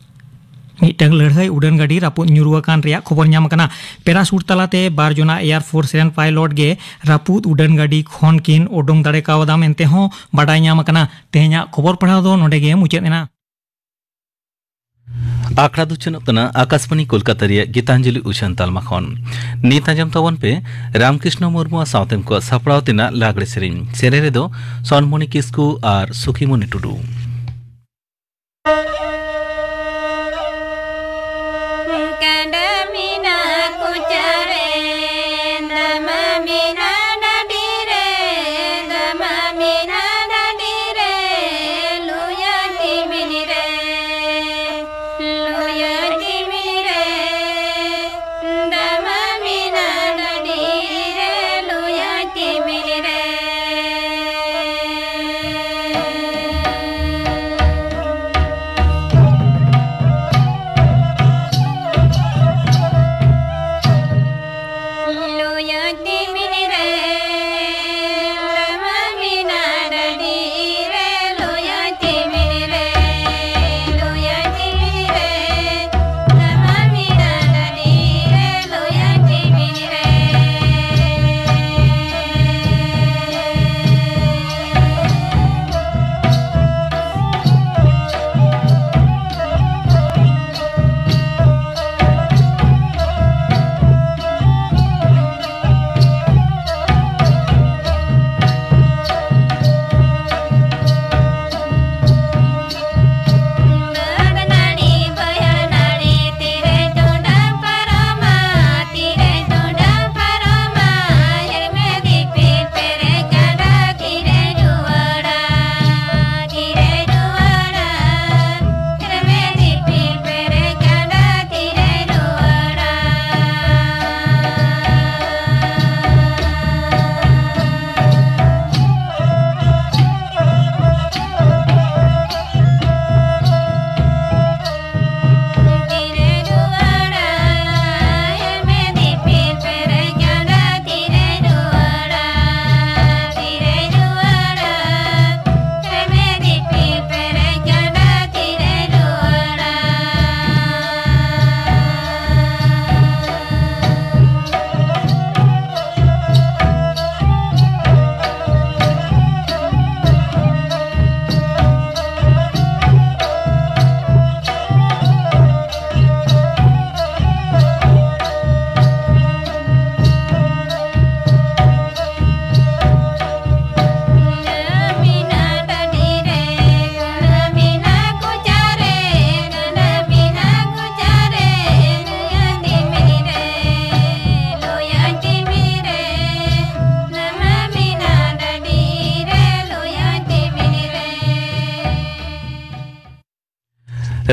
ᱢᱤᱫᱴᱟᱝ ᱞᱟᱹᱲᱦᱟᱹᱭ ᱩᱰᱟᱹᱱ ᱜᱟᱹᱰᱤ ᱨᱟᱹᱯᱩᱫ ᱧᱩᱨᱩ ᱟᱠᱟᱱ ᱨᱮᱭᱟᱜ ᱠᱷᱚᱵᱚᱨ ᱧᱟᱢ ᱟᱠᱟᱱᱟ᱾ ᱯᱮᱨᱟᱥᱩᱴ ᱛᱟᱞᱟᱛᱮ ᱵᱟᱨ ᱡᱚᱱᱟ ᱮᱭᱟᱨ ᱯᱷᱳᱨᱥ ᱨᱮᱱ ᱯᱟᱭᱞᱚᱴ ᱜᱮ ᱨᱟᱹᱯᱩᱫ ᱩᱰᱟᱹᱱ ᱜᱟᱹᱰᱤ ᱠᱷᱚᱱ ᱠᱤᱱ ᱩᱰᱩᱝ ᱫᱟᱲᱮ ᱠᱟᱣᱫᱟ ᱢᱮᱱᱛᱮ ᱦᱚᱸ ᱵᱟᱰᱟᱭ ᱧᱟᱢ ᱟᱠᱟᱱᱟ᱾ ᱛᱮᱦᱮᱧᱟᱜ ᱠᱷᱚᱵᱚᱨ ᱯᱟᱲᱦᱟᱣ ᱫᱚ ᱱᱚᱰᱮ ᱜᱮ ᱢᱩᱪᱟᱹᱫ ᱮᱱᱟ᱾ ᱟᱠᱷᱲᱟ ᱫᱚ ᱩᱪᱷᱟᱹᱱᱚᱜ ᱠᱟᱱᱟ ᱟᱠᱟᱥᱵᱟᱱᱤ ᱠᱳᱞᱠᱟᱛᱟ ᱨᱮᱭᱟᱜ ᱜᱤᱛᱟᱧᱡᱚᱞᱤ ᱩᱪᱷᱟᱹᱱ ᱛᱟᱞᱢᱟ ᱠᱷᱚᱱ᱾ ᱱᱤᱛ ᱟᱸᱡᱚᱢ ᱛᱟᱵᱚᱱ ᱯᱮ ᱨᱟᱢᱠᱨᱤᱥᱱᱚ ᱢᱩᱨᱢᱩᱣᱟᱜ ᱥᱟᱶᱛᱮᱱ ᱠᱚᱣᱟᱜ ᱥᱟᱯᱲᱟᱣ ᱛᱮᱱᱟᱜ ᱞᱟᱜᱽᱲᱮ ᱥᱮᱨᱮᱧ᱾ ᱥᱮᱨᱮᱧ ᱨᱮᱫᱚ ᱥᱚᱱᱢᱚᱱᱤ ᱠᱤᱥᱠᱩ ᱟᱨ ᱥᱩᱠᱷᱤᱢᱚᱱᱤ ᱴᱩᱰᱩ᱾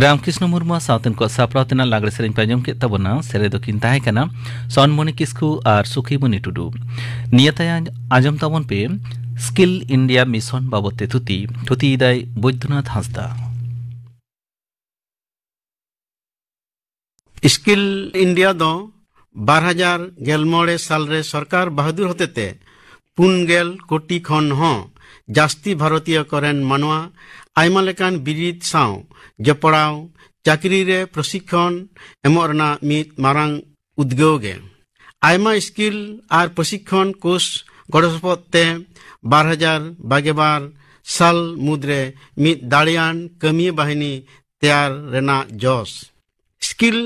ᱨᱟᱢᱠᱨᱤᱥᱱᱚ ᱢᱩᱨᱢᱩ ᱥᱟᱶᱛᱮᱱ ᱠᱚ ᱥᱟᱯᱲᱟᱣ ᱛᱮᱱᱟᱜ ᱞᱟᱜᱽᱲᱮ ᱥᱮᱨᱮᱧ ᱯᱮ ᱟᱸᱡᱚᱢ ᱠᱮᱫ ᱛᱟᱵᱚᱱᱟ᱾ ᱥᱮᱨᱮᱧ ᱫᱚᱠᱤᱱ ᱛᱟᱦᱮᱸ ᱠᱟᱱᱟ ᱥᱚᱱᱢᱚᱱᱤ ᱠᱤᱥᱠᱩ ᱟᱨ ᱥᱩᱠᱷᱤᱢᱚᱱᱤ ᱴᱩᱰᱩ᱾ ᱱᱤᱭᱟᱹ ᱛᱟᱭᱚᱢ ᱟᱸᱡᱚᱢ ᱛᱟᱵᱚᱱ ᱯᱮ ᱥᱠᱤᱞ ᱤᱱᱰᱤᱭᱟ ᱢᱤᱥᱚᱱ ᱵᱟᱵᱚᱛ ᱛᱮ ᱛᱷᱩᱛᱤ᱾ ᱛᱷᱩᱛᱤᱭᱮᱫᱟᱭ ᱵᱳᱭᱫᱚᱱᱟᱛᱷ ᱦᱟᱸᱥᱫᱟ᱾ ᱥᱠᱤᱞ ᱤᱱᱰᱤᱭᱟ ᱫᱚ ᱵᱟᱨ ᱦᱟᱡᱟᱨ ᱜᱮᱞ ᱢᱚᱬᱮ ᱥᱟᱞ ᱨᱮ ᱥᱚᱨᱠᱟᱨ ᱵᱟᱦᱟᱫᱩᱨ ᱦᱚᱛᱮᱛᱮ ᱯᱩᱱ ᱜᱮᱞ ᱠᱳᱴᱤ ᱠᱷᱚᱱ ᱦᱚᱸ ᱡᱟᱹᱥᱛᱤ ᱵᱷᱟᱨᱚᱛᱤᱭᱚ ᱠᱚᱨᱮᱱ ᱢᱟᱱᱣᱟ ᱟᱭᱢᱟ ᱞᱮᱠᱟᱱ ᱵᱤᱨᱤᱫ ᱥᱟᱶ ᱡᱚᱯᱲᱟᱣ ᱪᱟᱹᱠᱨᱤ ᱨᱮ ᱯᱨᱚᱥᱤᱠᱠᱷᱚᱱ ᱮᱢᱚᱜ ᱨᱮᱱᱟᱜ ᱢᱤᱫ ᱢᱟᱨᱟᱝ ᱩᱫᱽᱜᱟᱹᱣ ᱜᱮ᱾ ᱟᱭᱢᱟ ᱥᱠᱤᱞ ᱟᱨ ᱯᱨᱚᱥᱤᱠᱠᱷᱚᱱ ᱠᱳᱨᱥ ᱜᱚᱲᱚ ᱥᱚᱯᱚᱦᱚᱫ ᱛᱮ ᱵᱟᱨ ᱦᱟᱡᱟᱨ ᱵᱟᱜᱮ ᱵᱟᱨ ᱥᱟᱞ ᱢᱩᱫᱽᱨᱮ ᱢᱤᱫ ᱫᱟᱲᱮᱭᱟᱱ ᱠᱟᱹᱢᱤᱭᱟᱹ ᱵᱟᱦᱤᱱᱤ ᱛᱮᱭᱟᱨ ᱨᱮᱱᱟᱜ ᱡᱚᱥ᱾ ᱥᱠᱤᱞ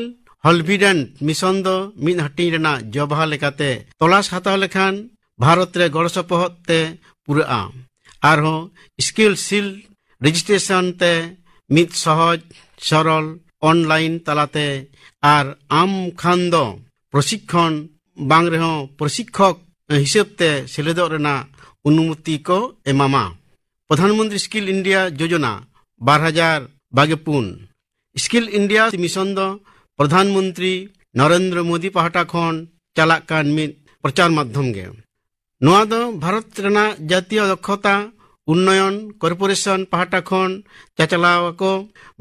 ᱦᱚᱞᱵᱷᱤᱰᱮᱱᱴ ᱢᱤᱥᱚᱱ ᱫᱚ ᱢᱤᱫ ᱦᱟᱹᱴᱤᱧ ᱨᱮᱱᱟᱜ ᱡᱚᱵᱦᱟ ᱞᱮᱠᱟᱛᱮ ᱛᱚᱞᱟᱥ ᱦᱟᱛᱟᱣ ᱞᱮᱠᱷᱟᱱ ᱵᱷᱟᱨᱚᱛ ᱨᱮ ᱜᱚᱲᱚ ᱥᱚᱯᱚᱦᱚᱫ ᱛᱮ ᱯᱩᱨᱟᱹᱜᱼᱟ᱾ ᱟᱨᱦᱚᱸ ᱥᱠᱤᱞ ᱥᱤᱞ ᱨᱮᱡᱤᱥᱴᱨᱮᱥᱚᱱ ᱛᱮ ᱢᱤᱫ ᱥᱚᱦᱚᱡ, ᱥᱚᱨᱚᱞ, ᱚᱱᱞᱟᱭᱤᱱ ᱛᱟᱞᱟᱛᱮ ᱟᱨ ᱟᱢ ᱠᱷᱟᱱ ᱫᱚ ᱯᱨᱚᱥᱤᱠᱠᱷᱚᱱ ᱵᱟᱝ ᱨᱮᱦᱚᱸ ᱯᱨᱚᱥᱤᱠᱠᱷᱚᱠ ᱦᱤᱥᱟᱹᱵ ᱛᱮ ᱥᱮᱞᱮᱫᱚᱜ ᱨᱮᱱᱟᱜ ᱚᱱᱩᱢᱚᱛᱤ ᱠᱚ ᱮᱢᱟᱢᱟ᱾ ᱯᱨᱚᱫᱷᱟᱱ ᱢᱚᱱᱛᱨᱤ ᱥᱠᱤᱞ ᱤᱱᱰᱤᱭᱟ ᱡᱳᱡᱚᱱᱟ ᱵᱟᱨ ᱦᱟᱡᱟᱨ ᱵᱟᱜᱮ ᱯᱩᱱ᱾ ᱥᱠᱤᱞ ᱤᱱᱰᱤᱭᱟ ᱢᱤᱥᱚᱱ ᱫᱚ ᱯᱨᱚᱫᱷᱟᱱ ᱢᱚᱱᱛᱨᱤ ᱱᱚᱨᱮᱱᱫᱨᱚ ᱢᱳᱫᱤ ᱯᱟᱦᱴᱟ ᱠᱷᱚᱱ ᱪᱟᱞᱟᱜ ᱠᱟᱱ ᱢᱤᱫ ᱯᱨᱚᱪᱟᱨ ᱢᱟᱫᱽᱫᱷᱚᱢ ᱜᱮ᱾ ᱱᱚᱣᱟ ᱫᱚ ᱵᱷᱟᱨᱚᱛ ᱨᱮᱱᱟᱜ ᱡᱟᱛᱤᱭᱚ ᱫᱚᱠᱷᱚᱛᱟ ᱩᱱᱱᱚᱭᱚᱱ ᱠᱚᱨᱯᱳᱨᱮᱥᱚᱱ ᱯᱟᱦᱴᱟ ᱠᱷᱚᱱ ᱪᱟᱪᱞᱟᱣ ᱟᱠᱚ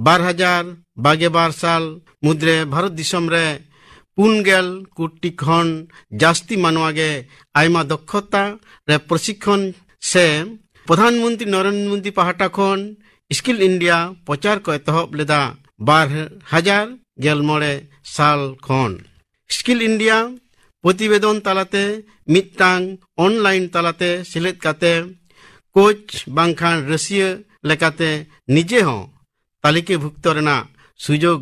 ᱵᱟᱨ ᱦᱟᱡᱟᱨ ᱵᱟᱜᱮ ᱵᱟᱨ ᱥᱟᱞ ᱢᱩᱫᱽᱨᱮ ᱵᱷᱟᱨᱚᱛ ᱫᱤᱥᱚᱢ ᱨᱮ ᱯᱩᱱ ᱜᱮᱞ ᱠᱳᱴᱤ ᱠᱷᱚᱱ ᱡᱟᱹᱥᱛᱤ ᱢᱟᱱᱣᱟ ᱜᱮ ᱟᱭᱢᱟ ᱫᱚᱠᱷᱚᱛᱟ ᱨᱮ ᱯᱨᱚᱥᱤᱠᱠᱷᱚᱱ ᱥᱮ ᱯᱨᱚᱫᱷᱟᱱ ᱢᱚᱱᱛᱨᱤ ᱱᱚᱨᱮᱱᱫᱨᱚ ᱢᱳᱫᱤ ᱯᱟᱦᱴᱟ ᱠᱷᱚᱱ ᱥᱠᱤᱞ ᱤᱱᱰᱤᱭᱟ ᱯᱨᱚᱪᱟᱨ ᱠᱚ ᱮᱛᱚᱦᱚᱵ ᱞᱮᱫᱟ ᱵᱟᱨ ᱦᱟᱡᱟᱨ ᱜᱮᱞ ᱢᱚᱬᱮ ᱥᱟᱞ ᱠᱷᱚᱱ᱾ ᱥᱠᱤᱞ ᱤᱱᱰᱤᱭᱟ ᱯᱨᱚᱛᱤᱵᱮᱫᱚᱱ ᱛᱟᱞᱟᱛᱮ ᱢᱤᱫᱴᱟᱝ ᱚᱱᱞᱟᱭᱤᱱ ᱛᱟᱞᱟᱛᱮ ᱥᱮᱞᱮᱫ ᱠᱟᱛᱮ ᱠᱳᱪ ᱵᱟᱝᱠᱷᱟᱱ ᱨᱟᱹᱥᱤᱭᱟᱹ ᱞᱮᱠᱟᱛᱮ ᱱᱤᱡᱮ ᱦᱚᱸ ᱛᱟᱹᱞᱤᱠᱟᱹᱵᱷᱩᱠᱛᱚ ᱨᱮᱱᱟᱜ ᱥᱩᱡᱳᱜᱽ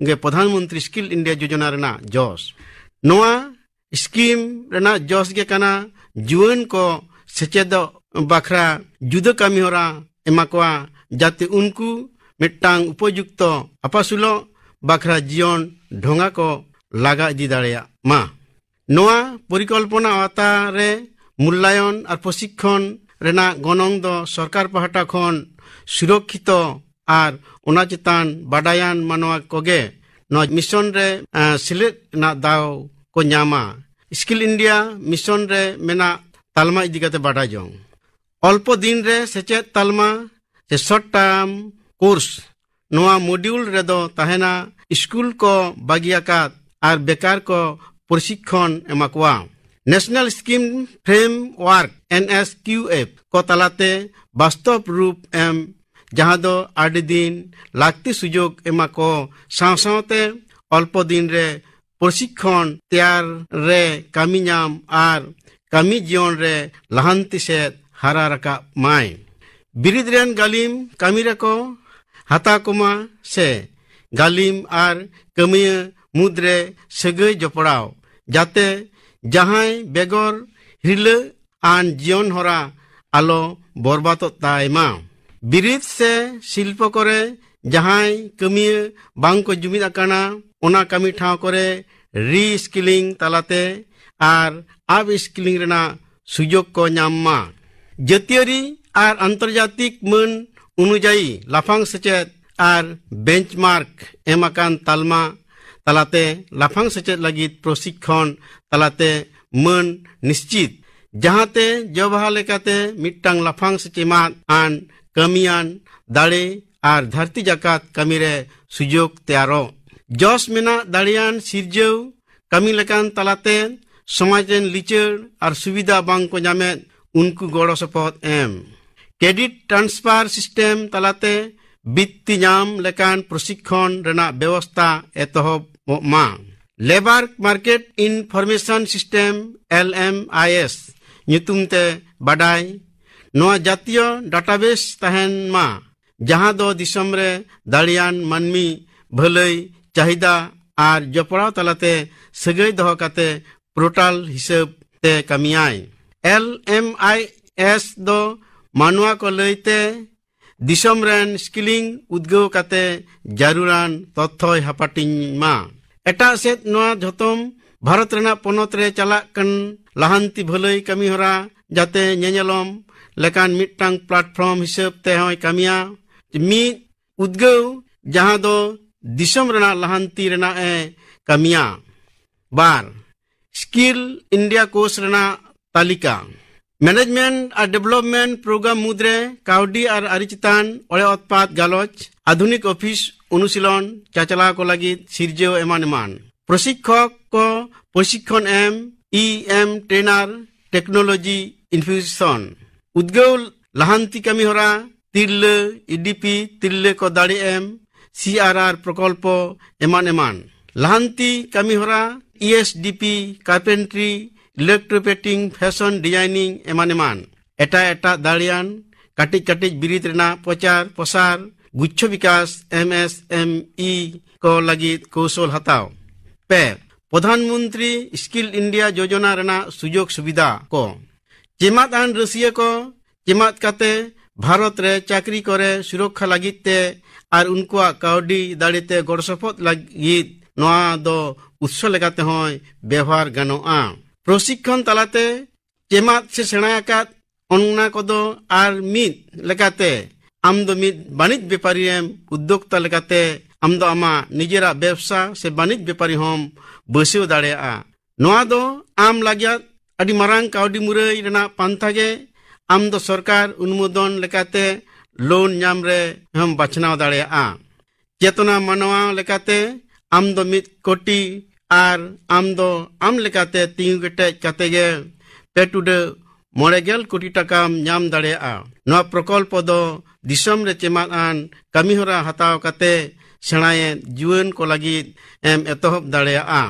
ᱜᱮ ᱯᱨᱚᱫᱷᱟᱱ ᱢᱚᱱᱛᱨᱤ ᱥᱠᱤᱞ ᱤᱱᱰᱤᱭᱟ ᱡᱳᱡᱚᱱᱟ ᱨᱮᱱᱟᱜ ᱡᱚᱥ᱾ ᱱᱚᱣᱟ ᱥᱠᱤᱢ ᱨᱮᱱᱟᱜ ᱡᱚᱥ ᱜᱮ ᱠᱟᱱᱟ ᱡᱩᱣᱟᱹᱱ ᱠᱚ ᱥᱮᱪᱮᱫᱚᱜ ᱵᱟᱠᱷᱨᱟ ᱡᱩᱫᱟᱹ ᱠᱟᱹᱢᱤᱦᱚᱨᱟ ᱮᱢᱟ ᱠᱚᱣᱟ, ᱡᱟᱛᱮ ᱩᱱᱠᱩ ᱢᱤᱫᱴᱟᱝ ᱩᱯᱚᱡᱩᱠᱛᱚ ᱟᱯᱟᱥᱩᱞᱚᱜ ᱵᱟᱠᱷᱨᱟ ᱡᱤᱭᱚᱱ ᱰᱷᱚᱸᱜᱟ ᱠᱚ ᱞᱟᱜᱟ ᱤᱫᱤ ᱫᱟᱲᱮᱭᱟᱜ ᱢᱟ᱾ ᱱᱚᱣᱟ ᱯᱚᱨᱤᱠᱚᱞᱯᱚᱱᱟ ᱟᱣᱛᱟ ᱨᱮ ᱢᱩᱞᱞᱟᱭᱚᱱ ᱟᱨ ᱯᱨᱚᱥᱤᱠᱠᱷᱚᱱ ᱨᱮᱱᱟᱜ ᱜᱚᱱᱚᱝ ᱫᱚ ᱥᱚᱨᱠᱟᱨ ᱯᱟᱦᱴᱟ ᱠᱷᱚᱱ ᱥᱩᱨᱚᱠᱠᱷᱤᱛᱚ ᱟᱨ ᱚᱱᱟ ᱪᱮᱛᱟᱱ ᱵᱟᱰᱟᱭᱟᱱ ᱢᱟᱱᱣᱟ ᱠᱚᱜᱮ ᱱᱚᱣᱟ ᱢᱤᱥᱚᱱ ᱨᱮ, ᱮ, ᱥᱮᱞᱮᱫ ᱨᱮᱱᱟᱜ ᱫᱟᱣ ᱠᱚ ᱧᱟᱢᱟ᱾ ᱥᱠᱤᱞ ᱤᱱᱰᱤᱭᱟ ᱢᱤᱥᱚᱱ ᱨᱮ ᱢᱮᱱᱟᱜ ᱛᱟᱞᱢᱟ ᱤᱫᱤ ᱠᱟᱛᱮ ᱵᱟᱰᱟᱭ ᱡᱚᱝ᱾ ᱚᱞᱯᱚ ᱫᱤᱱ ᱨᱮ ᱥᱮᱪᱮᱫ ᱛᱟᱞᱢᱟ ᱥᱮ ᱥᱚᱨᱴ ᱴᱟᱨᱢ ᱠᱳᱨᱥ᱾ ᱱᱚᱣᱟ ᱢᱚᱰᱤᱭᱩᱞ ᱨᱮᱫᱚ ᱛᱟᱦᱮᱱᱟ ᱥᱠᱩᱞ ᱠᱚ ᱵᱟᱹᱜᱤ ᱟᱠᱟᱫ ᱟᱨ ᱵᱮᱠᱟᱨ ᱠᱚ ᱯᱨᱚᱥᱤᱠᱠᱷᱚᱱ ᱮᱢᱟ ᱠᱚᱣᱟ᱾ National scheme ᱯᱷᱨᱮᱢᱣᱟᱨᱠ, N S Q F, ᱠᱚ ᱛᱟᱞᱟᱛᱮ ᱵᱟᱥᱛᱚᱵ ᱨᱩᱯ ᱮᱢ, ᱡᱟᱦᱟᱸ ᱫᱚ ᱟᱹᱰᱤ ᱫᱤᱱ ᱞᱟᱹᱠᱛᱤ ᱥᱩᱡᱳᱜᱽ ᱮᱢᱟ ᱠᱚ ᱥᱟᱶ ᱥᱟᱶᱛᱮ ᱚᱞᱯᱚ ᱫᱤᱱ ᱨᱮ ᱯᱨᱚᱥᱤᱠᱠᱷᱚᱱ ᱛᱮᱭᱟᱨ ᱨᱮ ᱠᱟᱹᱢᱤ ᱧᱟᱢ ᱟᱨ ᱠᱟᱹᱢᱤ ᱡᱤᱭᱚᱱ ᱨᱮ ᱞᱟᱦᱟᱱᱛᱤ ᱥᱮᱫ ᱦᱟᱨᱟ ᱨᱟᱠᱟᱵ ᱢᱟᱭ᱾ ᱵᱤᱨᱤᱫ ᱨᱮᱱ ᱜᱟᱹᱞᱤᱢ ᱠᱟᱹᱢᱤ ᱨᱮᱠᱚ ᱦᱟᱛᱟᱣ ᱠᱚᱢᱟ ᱥᱮ ᱜᱟᱹᱞᱤᱢ ᱟᱨ ᱠᱟᱹᱢᱤᱭᱟᱹ ᱢᱩᱫᱽᱨᱮ ᱥᱟᱹᱜᱟᱹᱭ ᱡᱚᱯᱲᱟᱣ, ᱡᱟᱛᱮ ᱡᱟᱦᱟᱸᱭ ᱵᱮᱜᱚᱨ ᱦᱤᱨᱞᱟᱹ ᱟᱱ ᱡᱤᱭᱚᱱ ᱦᱚᱨᱟ ᱟᱞᱚ ᱵᱚᱨᱵᱟᱫᱚᱜ ᱛᱟᱭ ᱢᱟ᱾ ᱵᱤᱨᱤᱫ ᱥᱮ ᱥᱤᱞᱯᱚ ᱠᱚᱨᱮ ᱡᱟᱦᱟᱸᱭ ᱠᱟᱹᱢᱤᱭᱟᱹ ᱵᱟᱝ ᱠᱚ ᱡᱩᱢᱤᱫ ᱟᱠᱟᱱᱟ, ᱚᱱᱟ ᱠᱟᱹᱢᱤ ᱴᱷᱟᱶ ᱠᱚᱨᱮ ᱨᱤ ᱥᱠᱤᱞᱤᱝ ᱛᱟᱞᱟᱛᱮ ᱟᱨ ᱟᱯ ᱥᱠᱤᱞᱤᱝ ᱨᱮᱱᱟᱜ ᱥᱩᱡᱳᱜᱽ ᱠᱚ ᱧᱟᱢ ᱢᱟ᱾ ᱡᱟᱹᱛᱤᱭᱟᱹᱨᱤ ᱟᱨ ᱟᱱᱛᱚᱨᱡᱟᱛᱤᱠ ᱢᱟᱹᱱ ᱚᱱᱩᱡᱟᱭᱤ ᱞᱟᱯᱷᱟᱝ ᱥᱮᱪᱮᱫ ᱟᱨ ᱵᱮᱧᱪᱢᱟᱨᱠ ᱮᱢ ᱟᱠᱟᱱ ᱛᱟᱞᱢᱟ ᱛᱟᱞᱟᱛᱮ ᱞᱟᱯᱷᱟᱝ ᱥᱮᱪᱮᱫ ᱞᱟᱹᱜᱤᱫ ᱯᱨᱚᱥᱤᱠᱠᱷᱚᱱ ᱛᱟᱞᱟᱛᱮ ᱢᱟᱹᱱ ᱱᱤᱥᱪᱤᱛ, ᱡᱟᱦᱟᱸᱛᱮ ᱡᱚᱵᱦᱟ ᱞᱮᱠᱟᱛᱮ ᱢᱤᱫᱴᱟᱝ ᱞᱟᱯᱷᱟᱝ ᱥᱮᱪᱮᱫ ᱟᱱ ᱠᱟᱹᱢᱤᱭᱟᱱ ᱫᱟᱲᱮ ᱟᱨ ᱫᱷᱟᱹᱨᱛᱤ ᱡᱟᱠᱟᱛ ᱠᱟᱹᱢᱤᱨᱮ ᱥᱩᱡᱳᱜᱽ ᱛᱮᱭᱟᱨᱚᱜ᱾ ᱡᱚᱥ ᱢᱮᱱᱟᱜ ᱫᱟᱲᱮᱭᱟᱱ ᱥᱤᱨᱡᱟᱹᱣ ᱠᱟᱹᱢᱤ ᱞᱮᱠᱟᱱ ᱛᱟᱞᱟᱛᱮ ᱥᱚᱢᱟᱡᱽ ᱨᱮᱱ ᱞᱤᱪᱟᱹᱲ ᱟᱨ ᱥᱩᱵᱤᱫᱷᱟ ᱵᱟᱝ ᱠᱚ ᱧᱟᱢᱮᱫ ᱩᱱᱠᱩ ᱜᱚᱲᱚ ᱥᱚᱯᱚᱦᱚᱫ ᱮᱢ᱾ ᱠᱨᱮᱰᱤᱴ ᱴᱨᱟᱱᱥᱯᱷᱟᱨ ᱥᱤᱥᱴᱮᱢ ᱛᱟᱞᱟᱛᱮ ᱵᱤᱛᱛᱤ ᱧᱟᱢ ᱞᱮᱠᱟᱱ ᱯᱨᱚᱥᱤᱠᱠᱷᱚᱱ ᱨᱮᱱᱟᱜ ᱵᱮᱵᱚᱥᱛᱟ ᱮᱛᱚᱦᱚᱵᱚᱜ ᱢᱟ᱾ Labour market information system, L M I S, ᱧᱩᱛᱩᱢ ᱛᱮ ᱵᱟᱰᱟᱭ, ᱱᱚᱣᱟ ᱡᱟᱹᱛᱤᱭᱚ ᱰᱟᱴᱟᱵᱮᱥ ᱛᱟᱦᱮᱱ ᱢᱟ, ᱡᱟᱦᱟᱸ ᱫᱚ ᱫᱤᱥᱚᱢ ᱨᱮ ᱫᱟᱲᱮᱭᱟᱱ ᱢᱟᱹᱱᱢᱤ ᱵᱷᱟᱹᱞᱟᱹᱭ, ᱪᱟᱹᱦᱤᱫᱟ ᱟᱨ ᱡᱚᱯᱲᱟᱣ ᱛᱟᱞᱟᱛᱮ ᱥᱟᱹᱜᱟᱹᱭ ᱫᱚᱦᱚ ᱠᱟᱛᱮ ᱯᱳᱨᱴᱟᱞ ᱦᱤᱥᱟᱹᱵ ᱛᱮ ᱠᱟᱹᱢᱤᱭᱟᱭ᱾ ᱮᱞ ᱮᱢ ᱟᱭ ᱮᱥ ᱫᱚ ᱢᱟᱱᱣᱟ ᱠᱚ ᱞᱟᱹᱭᱛᱮ ᱫᱤᱥᱚᱢ ᱨᱮᱱ ᱥᱠᱤᱞᱤᱝ ᱩᱫᱽᱜᱟᱹᱣ ᱠᱟᱛᱮ ᱡᱟᱹᱨᱩᱲᱟᱱ ᱛᱚᱛᱛᱷᱚᱭ ᱦᱟᱯᱟᱴᱤᱧ ᱢᱟ᱾ ᱮᱴᱟᱜ ᱥᱮᱫ, ᱱᱚᱣᱟ ᱡᱷᱚᱛᱚᱢ ᱵᱷᱟᱨᱚᱛ ᱨᱮᱱᱟᱜ ᱯᱚᱱᱚᱛ ᱨᱮ ᱪᱟᱞᱟᱜ ᱠᱟᱱ ᱞᱟᱦᱟᱱᱛᱤ ᱵᱷᱟᱹᱞᱟᱹᱭ ᱠᱟᱹᱢᱤ ᱦᱚᱨᱟ ᱡᱟᱛᱮ ᱧᱮᱧᱮᱞᱚᱢ ᱞᱮᱠᱟᱱ ᱢᱤᱫᱴᱟᱝ ᱯᱞᱟᱴᱯᱷᱚᱨᱢ ᱦᱤᱥᱟᱹᱵ ᱛᱮᱦᱚᱸᱭ ᱠᱟᱹᱢᱤᱭᱟ᱾ ᱢᱤᱫ ᱩᱫᱽᱜᱟᱹᱣ, ᱡᱟᱦᱟᱸ ᱫᱚ ᱫᱤᱥᱚᱢ ᱨᱮᱱᱟᱜ ᱞᱟᱦᱟᱱᱛᱤ ᱨᱮᱱᱟᱜ ᱮ ᱠᱟᱹᱢᱤᱭᱟ᱾ ᱵᱟᱨ, ᱥᱠᱤᱞ ᱤᱱᱰᱤᱭᱟ ᱠᱳᱨᱥ ᱨᱮᱱᱟᱜ ᱛᱟᱹᱞᱤᱠᱟ᱾ ᱢᱮᱱᱮᱡᱽᱢᱮᱱᱴ ᱟᱨ ᱰᱮᱵᱷᱞᱚᱯᱢᱮᱱᱴ ᱯᱨᱳᱜᱨᱟᱢ ᱢᱩᱫᱽᱨᱮ ᱠᱟᱹᱣᱰᱤ ᱟᱨ ᱟᱹᱨᱤ ᱪᱮᱛᱟᱱ ᱚᱲᱮ ᱩᱛᱯᱟᱛ ᱜᱟᱞᱚᱪ, ᱟᱫᱷᱩᱱᱤᱠ ᱚᱯᱷᱤᱥ ᱚᱱᱩᱥᱤᱞᱚᱱ, ᱪᱟᱪᱞᱟᱣ ᱠᱚ ᱞᱟᱹᱜᱤᱫ ᱥᱤᱨᱡᱟᱹᱣ ᱮᱢᱟᱱ ᱮᱢᱟᱱ᱾ ᱯᱨᱚᱥᱤᱠᱠᱷᱚᱠ ᱠᱚ ᱯᱨᱚᱥᱤᱠᱠᱷᱚᱱ ᱮᱢ, ᱤ ᱮᱢ ᱴᱨᱮᱱᱟᱨ, ᱴᱮᱠᱱᱳᱞᱚᱡᱤ ᱤᱱᱯᱷᱤᱭᱩᱥᱚᱱ᱾ ᱩᱫᱽᱜᱟᱹᱣ ᱞᱟᱦᱟᱱᱛᱤ ᱠᱟᱹᱢᱤ ᱦᱚᱨᱟ, ᱛᱤᱨᱞᱟᱹ, ᱤ ᱰᱤ ᱯᱤ, ᱛᱤᱨᱞᱟᱹ ᱠᱚ ᱫᱟᱲᱮ ᱮᱢ, ᱥᱤ ᱟᱨ ᱟᱨ ᱯᱨᱚᱠᱚᱞᱯᱚ ᱮᱢᱟᱱ ᱮᱢᱟᱱ᱾ ᱞᱟᱦᱟᱱᱛᱤ ᱠᱟᱹᱢᱤ ᱦᱚᱨᱟ, E S D P, carpentry, electroplating, fashion designing ᱮᱢᱟᱱ ᱮᱢᱟᱱ᱾ ᱮᱴᱟᱜ ᱮᱴᱟᱜ ᱫᱟᱲᱮᱭᱟᱱ ᱠᱟᱹᱴᱤᱡ ᱠᱟᱹᱴᱤᱡ ᱵᱤᱨᱤᱫ ᱨᱮᱱᱟᱜ ᱯᱨᱚᱪᱟᱨ ᱯᱨᱚᱥᱟᱨ, ᱜᱩᱪᱷᱚ ᱵᱤᱠᱟᱥ, ᱮᱢ ᱮᱥ ᱮᱢ ᱤ ᱠᱚ ᱞᱟᱹᱜᱤᱫ ᱠᱳᱣᱥᱚᱞ ᱦᱟᱛᱟᱣ᱾ ᱯᱮ, ᱯᱨᱚᱫᱷᱟᱱ ᱢᱚᱱᱛᱨᱤ ᱥᱠᱤᱞ ᱤᱱᱰᱤᱭᱟ ᱡᱳᱡᱚᱱᱟ ᱨᱮᱱᱟᱜ ᱥᱩᱡᱳᱜᱽ ᱥᱩᱵᱤᱫᱷᱟ ᱠᱚ᱾ ᱪᱮᱢᱟᱫ ᱟᱱ ᱨᱟᱹᱥᱤᱭᱟᱹ ᱠᱚ ᱪᱮᱢᱟᱫ ᱠᱟᱛᱮ ᱵᱷᱟᱨᱚᱛ ᱨᱮ ᱪᱟᱹᱠᱨᱤ ᱠᱚᱨᱮ ᱥᱩᱨᱚᱠᱠᱷᱟ ᱞᱟᱹᱜᱤᱫ ᱛᱮ ᱟᱨ ᱩᱱᱠᱩᱣᱟᱜ ᱠᱟᱹᱣᱰᱤ ᱫᱟᱲᱮ ᱛᱮ ᱜᱚᱲᱚ ᱥᱚᱯᱚᱦᱚᱫ ᱞᱟᱹᱜᱤᱫ ᱱᱚᱣᱟ ᱫᱚ ᱩᱛᱥᱚ ᱞᱮᱠᱟᱛᱮ ᱦᱚᱸᱭ ᱵᱮᱣᱦᱟᱨ ᱜᱟᱱᱚᱜᱼᱟ᱾ ᱯᱨᱚᱥᱤᱠᱠᱷᱚᱱ ᱛᱟᱞᱟᱛᱮ ᱪᱮᱢᱟᱫ ᱥᱮ ᱥᱮᱬᱟ ᱟᱠᱟᱫ ᱚᱱᱟ ᱠᱚᱫᱚ ᱟᱨ ᱢᱤᱫ ᱞᱮᱠᱟᱛᱮ ᱟᱢ ᱫᱚ ᱢᱤᱫ ᱵᱟᱹᱱᱤᱡ ᱵᱮᱯᱟᱨᱤ ᱮᱢ, ᱩᱫᱽᱫᱳᱠᱛᱟ ᱞᱮᱠᱟᱛᱮ ᱟᱢ ᱫᱚ ᱟᱢᱟᱜ ᱱᱤᱡᱮᱨᱟᱜ ᱵᱮᱵᱽᱥᱟ ᱥᱮ ᱵᱟᱹᱱᱤᱡ ᱵᱮᱯᱟᱨᱤ ᱦᱚᱸᱢ ᱵᱟᱹᱭᱥᱟᱹᱣ ᱫᱟᱲᱮᱭᱟᱜᱼᱟ᱾ ᱱᱚᱣᱟ ᱫᱚ ᱟᱢ ᱞᱟᱹᱜᱤᱫ ᱟᱹᱰᱤ ᱢᱟᱨᱟᱝ ᱠᱟᱹᱣᱰᱤ ᱢᱩᱨᱟᱹᱭ ᱨᱮᱱᱟᱜ ᱯᱟᱱᱛᱷᱟ ᱜᱮ᱾ ᱟᱢ ᱫᱚ ᱥᱚᱨᱠᱟᱨ ᱚᱱᱩᱢᱳᱫᱚᱱ ᱞᱮᱠᱟᱛᱮ ᱞᱳᱱ ᱧᱟᱢ ᱨᱮ ᱦᱚᱸᱢ ᱵᱟᱪᱷᱱᱟᱣ ᱫᱟᱲᱮᱭᱟᱜᱼᱟ᱾ ᱪᱮᱛᱚᱱᱟ ᱢᱟᱱᱣᱟ ᱞᱮᱠᱟᱛᱮ ᱟᱢ ᱫᱚ ᱢᱤᱫ ᱠᱳᱴᱤ ᱟᱨ ᱟᱢ ᱫᱚ ᱟᱢ ᱞᱮᱠᱟᱛᱮ ᱛᱤᱸᱜᱩ ᱠᱮᱴᱮᱡ ᱠᱟᱛᱮ ᱜᱮ ᱯᱮ ᱴᱩᱰᱟᱹᱜ ᱢᱚᱬᱮ ᱜᱮᱞ ᱠᱳᱴᱤ ᱴᱟᱠᱟᱢ ᱧᱟᱢ ᱫᱟᱲᱮᱭᱟᱜᱼᱟ᱾ ᱱᱚᱣᱟ ᱯᱨᱚᱠᱚᱞᱯᱚ ᱫᱚ ᱫᱤᱥᱚᱢ ᱨᱮ ᱪᱮᱢᱟᱫ ᱟᱱ ᱠᱟᱹᱢᱤᱦᱚᱨᱟ ᱦᱟᱛᱟᱣ ᱠᱟᱛᱮ ᱥᱮᱬᱟᱭᱮᱫ ᱡᱩᱣᱟᱹᱱ ᱠᱚ ᱞᱟᱹᱜᱤᱫ ᱮᱢ ᱮᱛᱚᱦᱚᱵ ᱫᱟᱲᱮᱭᱟᱜᱼᱟ᱾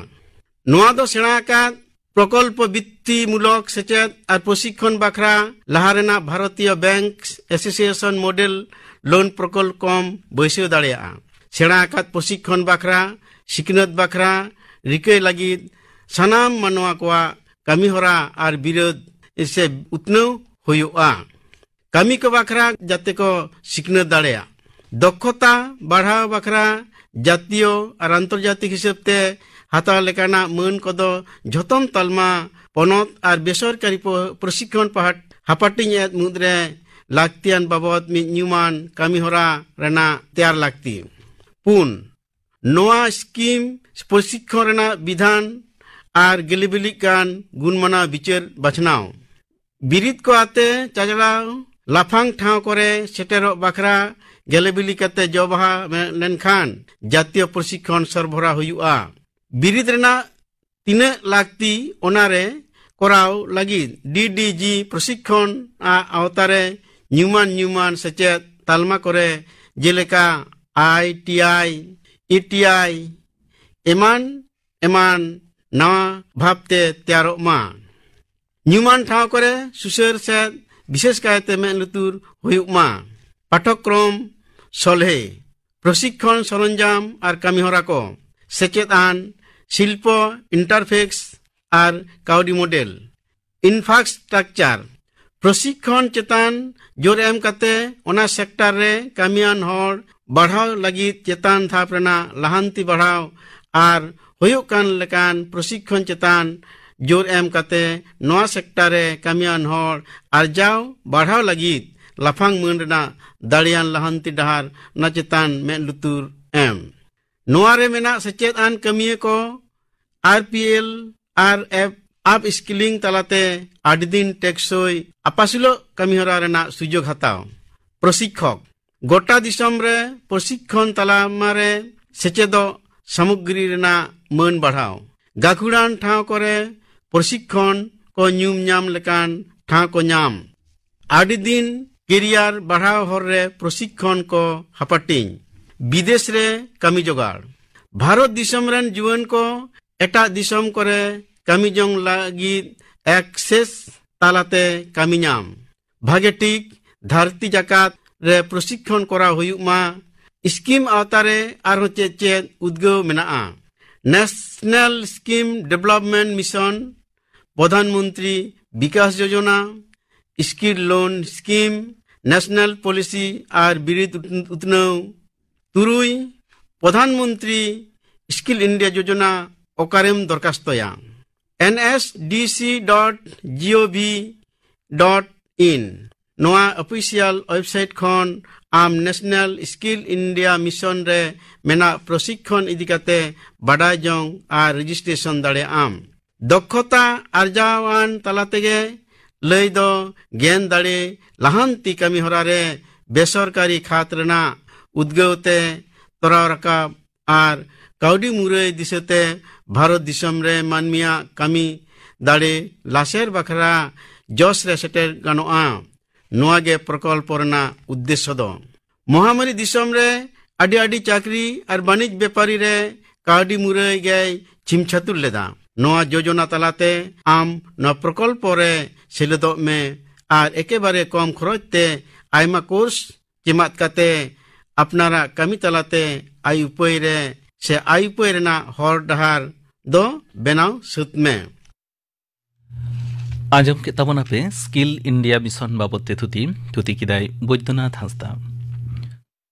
ᱱᱚᱣᱟ ᱫᱚ ᱥᱮᱬᱟ ᱟᱠᱟᱫ ᱯᱨᱚᱠᱚᱞᱯᱚ ᱵᱤᱛᱛᱤ ᱢᱩᱞᱚᱠ ᱥᱮᱪᱮᱫ ᱟᱨ ᱯᱨᱚᱥᱤᱠᱠᱷᱚᱱ ᱵᱟᱠᱷᱨᱟ ᱞᱟᱦᱟ ᱨᱮᱱᱟᱜ ᱵᱷᱟᱨᱚᱛᱤᱭᱚ ᱵᱮᱝᱠ ᱮᱥᱳᱥᱤᱭᱮᱥᱚᱱ ᱢᱚᱰᱮᱞ ᱞᱳᱱ ᱯᱨᱚᱠᱚᱞᱯ ᱠᱚᱢ ᱵᱟᱹᱭᱥᱟᱹᱣ ᱫᱟᱲᱮᱭᱟᱜᱼᱟ᱾ ᱥᱮᱬᱟ ᱟᱠᱟᱫ ᱯᱨᱚᱥᱤᱠᱠᱷᱚᱱ ᱵᱟᱠᱷᱨᱟ ᱥᱤᱠᱷᱱᱟᱹᱛ ᱵᱟᱠᱷᱨᱟ ᱨᱤᱠᱟᱹᱭ ᱞᱟᱹᱜᱤᱫ ᱥᱟᱱᱟᱢ ᱢᱟᱱᱣᱟ ᱠᱚᱣᱟᱜ ᱠᱟᱹᱢᱤᱦᱚᱨᱟ ᱟᱨ ᱵᱤᱨᱟᱹᱫ ᱥᱮ ᱩᱛᱱᱟᱹᱣ ᱦᱩᱭᱩᱜᱼᱟ᱾ ᱠᱟᱹᱢᱤ ᱠᱚ ᱵᱟᱠᱷᱨᱟ ᱡᱟᱛᱮ ᱠᱚ ᱥᱤᱠᱷᱱᱟᱹᱛ ᱫᱟᱲᱮᱭᱟᱜ᱾ ᱫᱚᱠᱷᱚᱛᱟ ᱵᱟᱲᱦᱟᱣ ᱵᱟᱠᱷᱨᱟ ᱡᱟᱹᱛᱤᱭᱚ ᱟᱨ ᱟᱱᱛᱚᱨᱡᱟᱛᱤᱠ ᱦᱤᱥᱟᱹᱵ ᱛᱮ ᱦᱟᱛᱟᱣ ᱞᱮᱠᱟᱱᱟᱜ ᱢᱟᱹᱱ ᱠᱚᱫᱚ ᱡᱷᱚᱛᱚᱢ ᱛᱟᱞᱢᱟ, ᱯᱚᱱᱚᱛ ᱟᱨ ᱵᱮᱥᱚᱨᱠᱟᱨᱤ ᱯᱚ-, ᱯᱨᱚᱥᱤᱠᱠᱷᱚᱱ ᱯᱟᱦᱟᱴ-, ᱦᱟᱯᱟᱴᱤᱧ ᱮᱫ ᱢᱩᱫᱽᱨᱮ ᱞᱟᱹᱠᱛᱤᱭᱟᱱ ᱵᱟᱵᱚᱫ ᱢᱤᱫ ᱧᱩᱢᱟᱱ ᱠᱟᱹᱢᱤ ᱦᱚᱨᱟ ᱨᱮᱱᱟᱜ ᱛᱮᱭᱟᱨ ᱞᱟᱹᱠᱛᱤ᱾ ᱯᱩᱱ, ᱱᱚᱣᱟ ᱥᱠᱤᱢ ᱯᱨᱚᱥᱤᱠᱠᱷᱚᱱ ᱨᱮᱱᱟᱜ ᱵᱤᱫᱷᱟᱱ ᱟᱨ ᱜᱮᱞᱤᱵᱤᱞᱤᱜ ᱠᱟᱱ ᱜᱩᱱᱢᱟᱱᱟᱣ ᱵᱤᱪᱟᱹᱨ ᱵᱟᱪᱷᱱᱟᱣ᱾ ᱵᱤᱨᱤᱫ ᱠᱚ ᱟᱛᱮ ᱪᱟᱪᱞᱟᱣ ᱞᱟᱯᱷᱟᱝ ᱴᱷᱟᱶ ᱠᱚᱨᱮ ᱥᱮᱴᱮᱨᱚᱜ ᱵᱟᱠᱷᱨᱟ ᱜᱮᱞᱤᱵᱤᱞᱤ ᱠᱟᱛᱮ ᱡᱚ ᱵᱟᱦᱟ ᱞᱮᱱᱠᱷᱟᱱ ᱡᱟᱛᱤᱭᱚ ᱯᱨᱚᱥᱤᱠᱠᱷᱚᱱ ᱥᱚᱨᱵᱚᱨᱟ ᱦᱩᱭᱩᱜᱼᱟ᱾ ᱵᱤᱨᱤᱫ ᱨᱮᱱᱟᱜ ᱛᱤᱱᱟᱹᱜ ᱞᱟᱹᱠᱛᱤ ᱚᱱᱟᱨᱮ ᱠᱚᱨᱟᱣ ᱞᱟᱹᱜᱤᱫ ᱰᱤᱰᱤᱡᱤ ᱯᱨᱚᱥᱤᱠᱠᱷᱚᱱ ᱟᱜ ᱟᱣᱛᱟᱨᱮ ᱧᱩᱢᱟᱱ ᱧᱩᱢᱟᱱ ᱥᱮᱪᱮᱫ ᱛᱟᱞᱢᱟ ᱠᱚᱨᱮ ᱡᱮᱞᱮᱠᱟ I T I, E T I ᱮᱢᱟᱱ ᱮᱢᱟᱱ ᱱᱟᱣᱟ ᱵᱷᱟᱵᱽᱛᱮ ᱛᱮᱭᱟᱨᱚᱜ ᱢᱟ᱾ ᱧᱩᱢᱟᱱ ᱴᱷᱟᱶ ᱠᱚᱨᱮ ᱥᱩᱥᱟᱹᱨ ᱥᱮᱫ ᱵᱤᱥᱮᱥ ᱠᱟᱭᱛᱮ ᱢᱮᱫ ᱞᱩᱛᱩᱨ ᱦᱩᱭᱩᱜ ᱢᱟ᱾ ᱯᱟᱴᱷᱚᱠᱨᱚᱢ ᱥᱚᱞᱦᱮ, ᱯᱨᱚᱥᱤᱠᱠᱷᱚᱱ ᱥᱚᱨᱚᱧᱡᱟᱢ ᱟᱨ ᱠᱟᱹᱢᱤᱦᱚᱨᱟ ᱠᱚ, ᱥᱮᱪᱮᱫ ᱟᱱ ᱥᱤᱞᱯᱚ ᱤᱱᱴᱟᱨᱯᱷᱮᱥ ᱟᱨ ᱠᱟᱹᱣᱰᱤ ᱢᱚᱰᱮᱞ᱾ ᱤᱱᱯᱷᱨᱟᱥᱴᱨᱟᱠᱪᱟᱨ, ᱯᱨᱚᱥᱤᱠᱠᱷᱚᱱ ᱪᱮᱛᱟᱱ ᱡᱳᱨ ᱮᱢ ᱠᱟᱛᱮ ᱚᱱᱟ ᱥᱮᱠᱴᱟᱨ ᱨᱮ ᱠᱟᱹᱢᱤᱭᱟᱱ ᱦᱚᱲ ᱵᱟᱲᱦᱟᱣ ᱞᱟᱹᱜᱤᱫ ᱪᱮᱛᱟᱱ ᱫᱷᱟᱯ ᱨᱮᱱᱟᱜ ᱞᱟᱦᱟᱱᱛᱤ ᱵᱟᱲᱦᱟᱣ ᱟᱨ ᱦᱩᱭᱩᱜ ᱠᱟᱱ ᱞᱮᱠᱟᱱ ᱯᱨᱚᱥᱤᱠᱠᱷᱚᱱ ᱪᱮᱛᱟᱱ ᱡᱳᱨ ᱮᱢ ᱠᱟᱛᱮ ᱱᱚᱣᱟ ᱥᱮᱠᱴᱟᱨ ᱨᱮ ᱠᱟᱹᱢᱤᱭᱟᱱ ᱦᱚᱲ ᱟᱨᱡᱟᱣ ᱵᱟᱲᱦᱟᱣ ᱞᱟᱹᱜᱤᱫ ᱞᱟᱯᱷᱟᱝ ᱢᱟᱹᱱ ᱨᱮᱱᱟᱜ ᱫᱟᱲᱮᱭᱟᱱ ᱞᱟᱦᱟᱱᱛᱤ ᱰᱟᱦᱟᱨ ᱚᱱᱟ ᱪᱮᱛᱟᱱ ᱢᱮᱫ ᱞᱩᱛᱩᱨ ᱮᱢ᱾ ᱱᱚᱣᱟ ᱨᱮ ᱢᱮᱱᱟᱜ ᱥᱮᱪᱮᱫ ᱟᱱ ᱠᱟᱹᱢᱤᱭᱟᱹ ᱠᱚ ᱟᱨ ᱯᱤ ᱮᱞ ᱟᱨ ᱮᱯ ᱟᱯ ᱥᱠᱤᱞᱤᱝ ᱛᱟᱞᱟᱛᱮ ᱟᱹᱰᱤ ᱫᱤᱱ ᱴᱮᱠᱥᱚᱭ ᱟᱯᱟᱥᱩᱞᱚᱜ ᱠᱟᱹᱢᱤᱦᱚᱨᱟ ᱨᱮᱱᱟᱜ ᱥᱩᱡᱳᱜᱽ ᱦᱟᱛᱟᱣ᱾ ᱯᱨᱚᱥᱤᱠᱠᱷᱚᱠ, ᱜᱚᱴᱟ ᱫᱤᱥᱚᱢ ᱨᱮ ᱯᱨᱚᱥᱤᱠᱠᱷᱚᱱ ᱛᱟᱞᱢᱟ ᱨᱮ ᱥᱮᱪᱮᱫᱚᱜ ᱥᱟᱢᱚᱜᱽᱨᱤ ᱨᱮᱱᱟᱜ ᱢᱟᱹᱱ ᱵᱟᱲᱦᱟᱣ᱾ ᱜᱟᱹᱠᱷᱩᱲᱟᱱ ᱴᱷᱟᱶ ᱠᱚᱨᱮ ᱯᱨᱚᱥᱤᱠᱠᱷᱚᱱ ᱠᱚ ᱧᱩᱢ ᱧᱟᱢ ᱞᱮᱠᱟᱱ ᱴᱷᱟᱶ ᱠᱚ ᱧᱟᱢ᱾ ᱟᱹᱰᱤ ᱫᱤᱱ ᱠᱮᱨᱤᱭᱟᱨ ᱵᱟᱲᱦᱟᱣ ᱦᱚᱨ ᱨᱮ ᱯᱨᱚᱥᱤᱠᱠᱷᱚᱱ ᱠᱚ ᱦᱟᱯᱟᱴᱤᱧ᱾ ᱵᱤᱫᱮᱥ ᱨᱮ ᱠᱟᱹᱢᱤ ᱡᱚᱜᱟᱲ᱾ ᱵᱷᱟᱨᱚᱛ ᱫᱤᱥᱚᱢ ᱨᱮᱱ ᱡᱩᱣᱟᱹᱱ ᱠᱚ ᱮᱴᱟᱜ ᱫᱤᱥᱚᱢ ᱠᱚᱨᱮ ᱠᱟᱹᱢᱤ ᱡᱚᱝ ᱞᱟᱹᱜᱤᱫ ᱮᱠᱥᱮᱥ ᱛᱟᱞᱟᱛᱮ ᱠᱟᱹᱢᱤ ᱧᱟᱢ᱾ ᱵᱷᱟᱜᱮ ᱴᱷᱤᱠ ᱫᱷᱟᱹᱨᱛᱤ ᱡᱟᱠᱟᱛ ᱨᱮ ᱯᱨᱚᱥᱤᱠᱠᱷᱚᱱ ᱠᱚᱨᱟᱣ ᱦᱩᱭᱩᱜ ᱢᱟ᱾ ᱥᱠᱤᱢ ᱟᱣᱛᱟ ᱨᱮ ᱟᱨᱦᱚᱸ ᱪᱮᱫ ᱪᱮᱫ ᱩᱫᱽᱜᱟᱹᱣ ᱢᱮᱱᱟᱜᱼᱟ? National scheme development mission, Pradhan Mantri Vikas Yojana, skill loan scheme, national policy ᱟᱨ ᱵᱤᱨᱤᱫ ᱩᱛᱱᱟᱹᱣ᱾ ᱛᱩᱨᱩᱭ, ᱯᱨᱚᱫᱷᱟᱱ ᱢᱚᱱᱛᱨᱤ ᱥᱠᱤᱞ ᱤᱱᱰᱤᱭᱟ ᱡᱳᱡᱚᱱᱟ ᱚᱠᱟᱨᱮᱢ ᱫᱚᱨᱠᱟᱥᱛᱚᱭᱟ? N S D C dot G O V dot in. ᱱᱚᱣᱟ ᱚᱯᱷᱤᱥᱤᱭᱟᱞ ᱣᱮᱵᱥᱟᱭᱤᱴ ᱠᱷᱚᱱ ᱟᱢ ᱱᱮᱥᱱᱟᱞ ᱥᱠᱤᱞ ᱤᱱᱰᱤᱭᱟ ᱢᱤᱥᱚᱱ ᱨᱮ ᱢᱮᱱᱟᱜ ᱯᱨᱚᱥᱤᱠᱠᱷᱚᱱ ᱤᱫᱤ ᱠᱟᱛᱮ ᱵᱟᱰᱟᱭ ᱡᱚᱝ ᱟᱨ ᱨᱮᱡᱤᱥᱴᱨᱮᱥᱚᱱ ᱫᱟᱲᱮᱭᱟᱜ ᱟᱢ᱾ ᱫᱚᱠᱷᱚᱛᱟ ᱟᱨᱡᱟᱣᱟᱱ ᱛᱟᱞᱟ ᱛᱮᱜᱮ ᱞᱟᱹᱭ ᱫᱚ ᱜᱮᱱ ᱫᱟᱲᱮ ᱞᱟᱦᱟᱱᱛᱤ ᱠᱟᱹᱢᱤ ᱦᱚᱨᱟ ᱨᱮ ᱵᱮᱥᱚᱨᱠᱟᱨᱤ ᱠᱷᱟᱛ ᱨᱮᱱᱟᱜ ᱩᱫᱽᱜᱟᱹᱣ ᱛᱮ ᱛᱚᱨᱟᱣ ᱨᱟᱠᱟᱵ ᱟᱨ ᱠᱟᱹᱣᱰᱤ ᱢᱩᱨᱟᱹᱭ ᱫᱤᱥᱟᱹᱛᱮ ᱵᱷᱟᱨᱚᱛ ᱫᱤᱥᱚᱢ ᱨᱮ ᱢᱟᱹᱱᱢᱤᱭᱟᱜ ᱠᱟᱹᱢᱤ ᱫᱟᱲᱮ ᱞᱟᱥᱮᱨ ᱵᱟᱠᱷᱨᱟ ᱡᱚᱥ ᱨᱮ ᱥᱮᱴᱮᱨ ᱜᱟᱱᱚᱜᱼᱟ᱾ ᱱᱚᱣᱟ ᱜᱮ ᱯᱨᱚᱠᱚᱞᱯᱚ ᱨᱮᱱᱟᱜ ᱩᱫᱽᱫᱮᱥᱥᱚ ᱫᱚ᱾ ᱢᱚᱦᱟᱢᱟᱨᱤ ᱫᱤᱥᱚᱢ ᱨᱮ ᱟᱹᱰᱤ ᱟᱹᱰᱤ ᱪᱟᱹᱠᱨᱤ ᱟᱨ ᱵᱟᱹᱱᱤᱡ ᱵᱮᱯᱟᱨᱤ ᱨᱮ ᱠᱟᱹᱣᱰᱤ ᱢᱩᱨᱟᱹᱭ ᱜᱮᱭ ᱪᱷᱤᱢ ᱪᱷᱟᱹᱛᱩᱨ ᱞᱮᱫᱟ᱾ ᱱᱚᱣᱟ ᱡᱳᱡᱚᱱᱟ ᱛᱟᱞᱟᱛᱮ ᱟᱢ ᱱᱚᱣᱟ ᱯᱨᱚᱠᱚᱞᱯᱚ ᱨᱮ ᱥᱮᱞᱮᱫᱚᱜ ᱢᱮ ᱟᱨ ᱮᱠᱮᱵᱟᱨᱮ ᱠᱚᱢ ᱠᱷᱚᱨᱚᱪ ᱛᱮ ᱟᱭᱢᱟ ᱠᱳᱨᱥ ᱪᱮᱢᱟᱫ ᱠᱟᱛᱮ ᱟᱯᱱᱟᱨᱟᱜ ᱠᱟᱹᱢᱤ ᱛᱟᱞᱟᱛᱮ ᱟᱭ ᱩᱯᱟᱹᱭ ᱨᱮ ᱥᱮ ᱟᱭ ᱩᱯᱟᱹᱭ ᱨᱮᱱᱟᱜ ᱦᱚᱨ ᱰᱟᱦᱟᱨ ᱫᱚ ᱵᱮᱱᱟᱣ ᱥᱟᱹᱛ ᱢᱮ᱾ ᱟᱸᱡᱚᱢ ᱠᱮᱫ ᱛᱟᱵᱚᱱᱟᱯᱮ ᱥᱠᱤᱞ ᱤᱱᱰᱤᱭᱟ ᱢᱤᱥᱚᱱ ᱵᱟᱵᱚᱛ ᱛᱮ ᱛᱷᱩᱛᱤ᱾ ᱛᱷᱩᱛᱤ ᱠᱮᱫᱟᱭ ᱵᱳᱭᱫᱚᱱᱟᱛᱷ ᱦᱟᱸᱥᱫᱟ᱾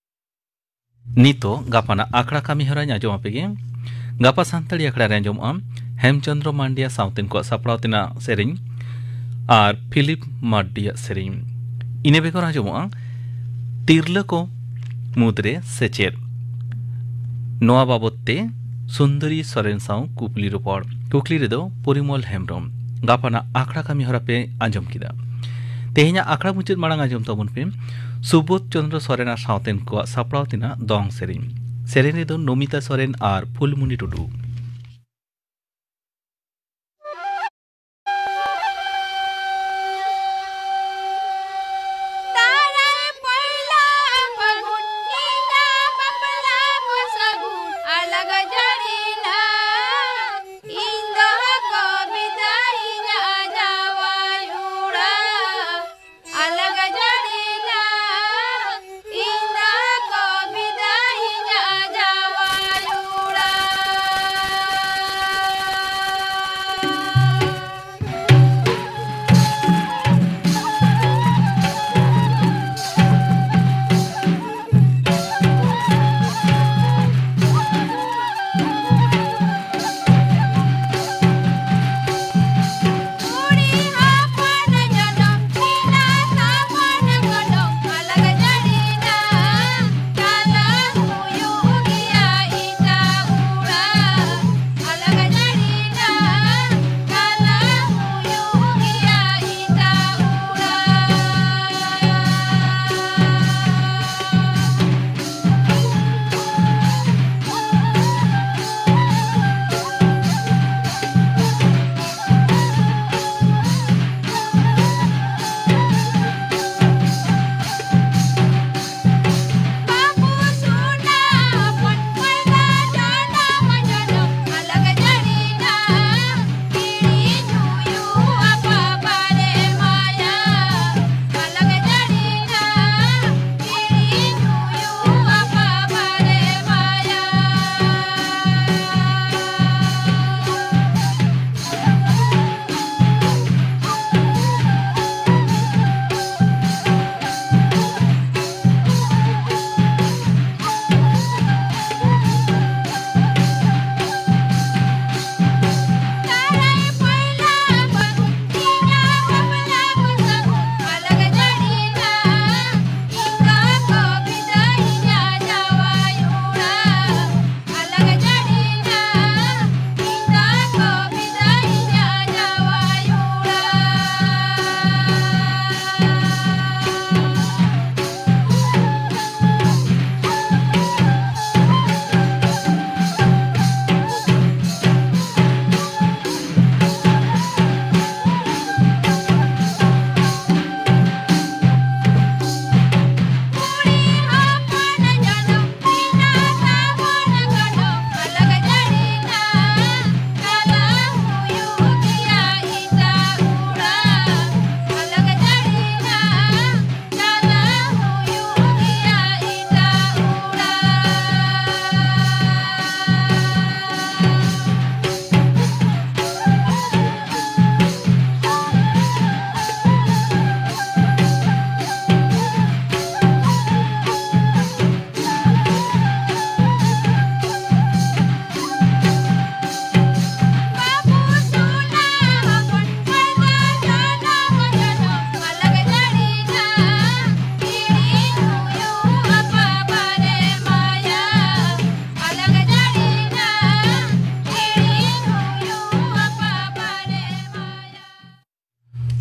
ᱱᱤᱛᱚᱜ ᱜᱟᱯᱟᱱᱟᱜ ᱟᱠᱷᱲᱟ ᱠᱟᱹᱢᱤ ᱦᱚᱨᱟᱧ ᱟᱸᱡᱚᱢ ᱟᱯᱮ ᱜᱮ᱾ ᱜᱟᱯᱟ ᱥᱟᱱᱛᱟᱲᱤ ᱟᱠᱷᱲᱟ ᱨᱮ ᱟᱸᱡᱚᱢᱚᱜᱼᱟ ᱦᱮᱢᱪᱚᱸᱫᱽᱨᱚ ᱢᱟᱱᱰᱤᱭᱟ ᱥᱟᱶᱛᱮᱱ ᱠᱚᱣᱟᱜ ᱥᱟᱯᱲᱟᱣ ᱛᱮᱱᱟᱜ ᱥᱮᱨᱮᱧ ᱟᱨ ᱯᱷᱤᱞᱤᱯ ᱢᱟᱨᱰᱤᱭᱟᱜ ᱥᱮᱨᱮᱧ᱾ ᱤᱱᱟᱹ ᱵᱮᱜᱚᱨ ᱟᱸᱡᱚᱢᱚᱜᱼᱟ ᱛᱤᱨᱞᱟᱹ ᱠᱚ ᱢᱩᱫᱽᱨᱮ ᱥᱮᱪᱮᱫ᱾ ᱱᱚᱣᱟ ᱵᱟᱵᱚᱛ ᱛᱮ ᱥᱩᱱᱫᱚᱨᱤ ᱥᱚᱨᱮᱱ ᱥᱟᱶ ᱠᱩᱠᱞᱤ ᱨᱚᱯᱚᱲ᱾ ᱠᱩᱠᱞᱤ ᱨᱮᱫᱚ ᱯᱚᱨᱤᱢᱚᱞ ᱦᱮᱢᱵᱨᱚᱢ᱾ ᱜᱟᱯᱟᱱᱟᱜ ᱟᱠᱷᱲᱟ ᱠᱟᱹᱢᱤ ᱦᱚᱨᱟ ᱯᱮ ᱟᱸᱡᱚᱢ ᱠᱮᱫᱟ᱾ ᱛᱮᱦᱮᱧᱟᱜ ᱟᱠᱷᱲᱟ ᱢᱩᱪᱟᱹᱫ ᱢᱟᱲᱟᱝ ᱟᱸᱡᱚᱢ ᱛᱟᱵᱚᱱ ᱯᱮ ᱥᱩᱵᱳᱫᱷ ᱪᱚᱸᱫᱽᱨᱚ ᱥᱚᱨᱮᱱ ᱟᱨ ᱥᱟᱶᱛᱮᱱ ᱠᱚᱣᱟᱜ ᱥᱟᱯᱲᱟᱣ ᱛᱮᱱᱟᱜ ᱫᱚᱝ ᱥᱮᱨᱮᱧ᱾ ᱥᱮᱨᱮᱧ ᱨᱮᱫᱚ ᱱᱚᱢᱤᱛᱟ ᱥᱚᱨᱮᱱ ᱟᱨ ᱯᱷᱩᱞᱢᱩᱱᱤ ᱴᱩᱰᱩ᱾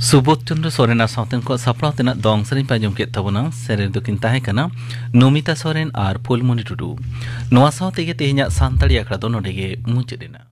ᱥᱩᱵᱳᱫᱷ ᱪᱚᱱᱫᱨᱚ ᱥᱚᱨᱮᱱ ᱟᱨ ᱥᱟᱶᱛᱮ ᱩᱱᱠᱩᱣᱟᱜ ᱥᱟᱯᱲᱟᱣ ᱛᱮᱱᱟᱜ ᱫᱚᱝ ᱥᱮᱨᱮᱧ ᱯᱮ ᱟᱸᱡᱚᱢ ᱠᱮᱫ ᱛᱟᱵᱚᱱᱟ᱾ ᱥᱮᱨᱮᱧ ᱫᱚᱠᱤᱱ ᱛᱟᱦᱮᱸ ᱠᱟᱱᱟ ᱱᱚᱢᱤᱛᱟ ᱥᱚᱨᱮᱱ ᱟᱨ ᱯᱷᱩᱞᱢᱚᱱᱤ ᱴᱩᱰᱩ᱾ ᱱᱚᱣᱟ ᱥᱟᱶ ᱛᱮᱜᱮ ᱛᱮᱦᱮᱧᱟᱜ ᱥᱟᱱᱛᱟᱲᱤ ᱟᱠᱷᱲᱟ ᱫᱚ ᱱᱚᱰᱮ ᱜᱮ ᱢᱩᱪᱟᱹᱫ ᱮᱱᱟ᱾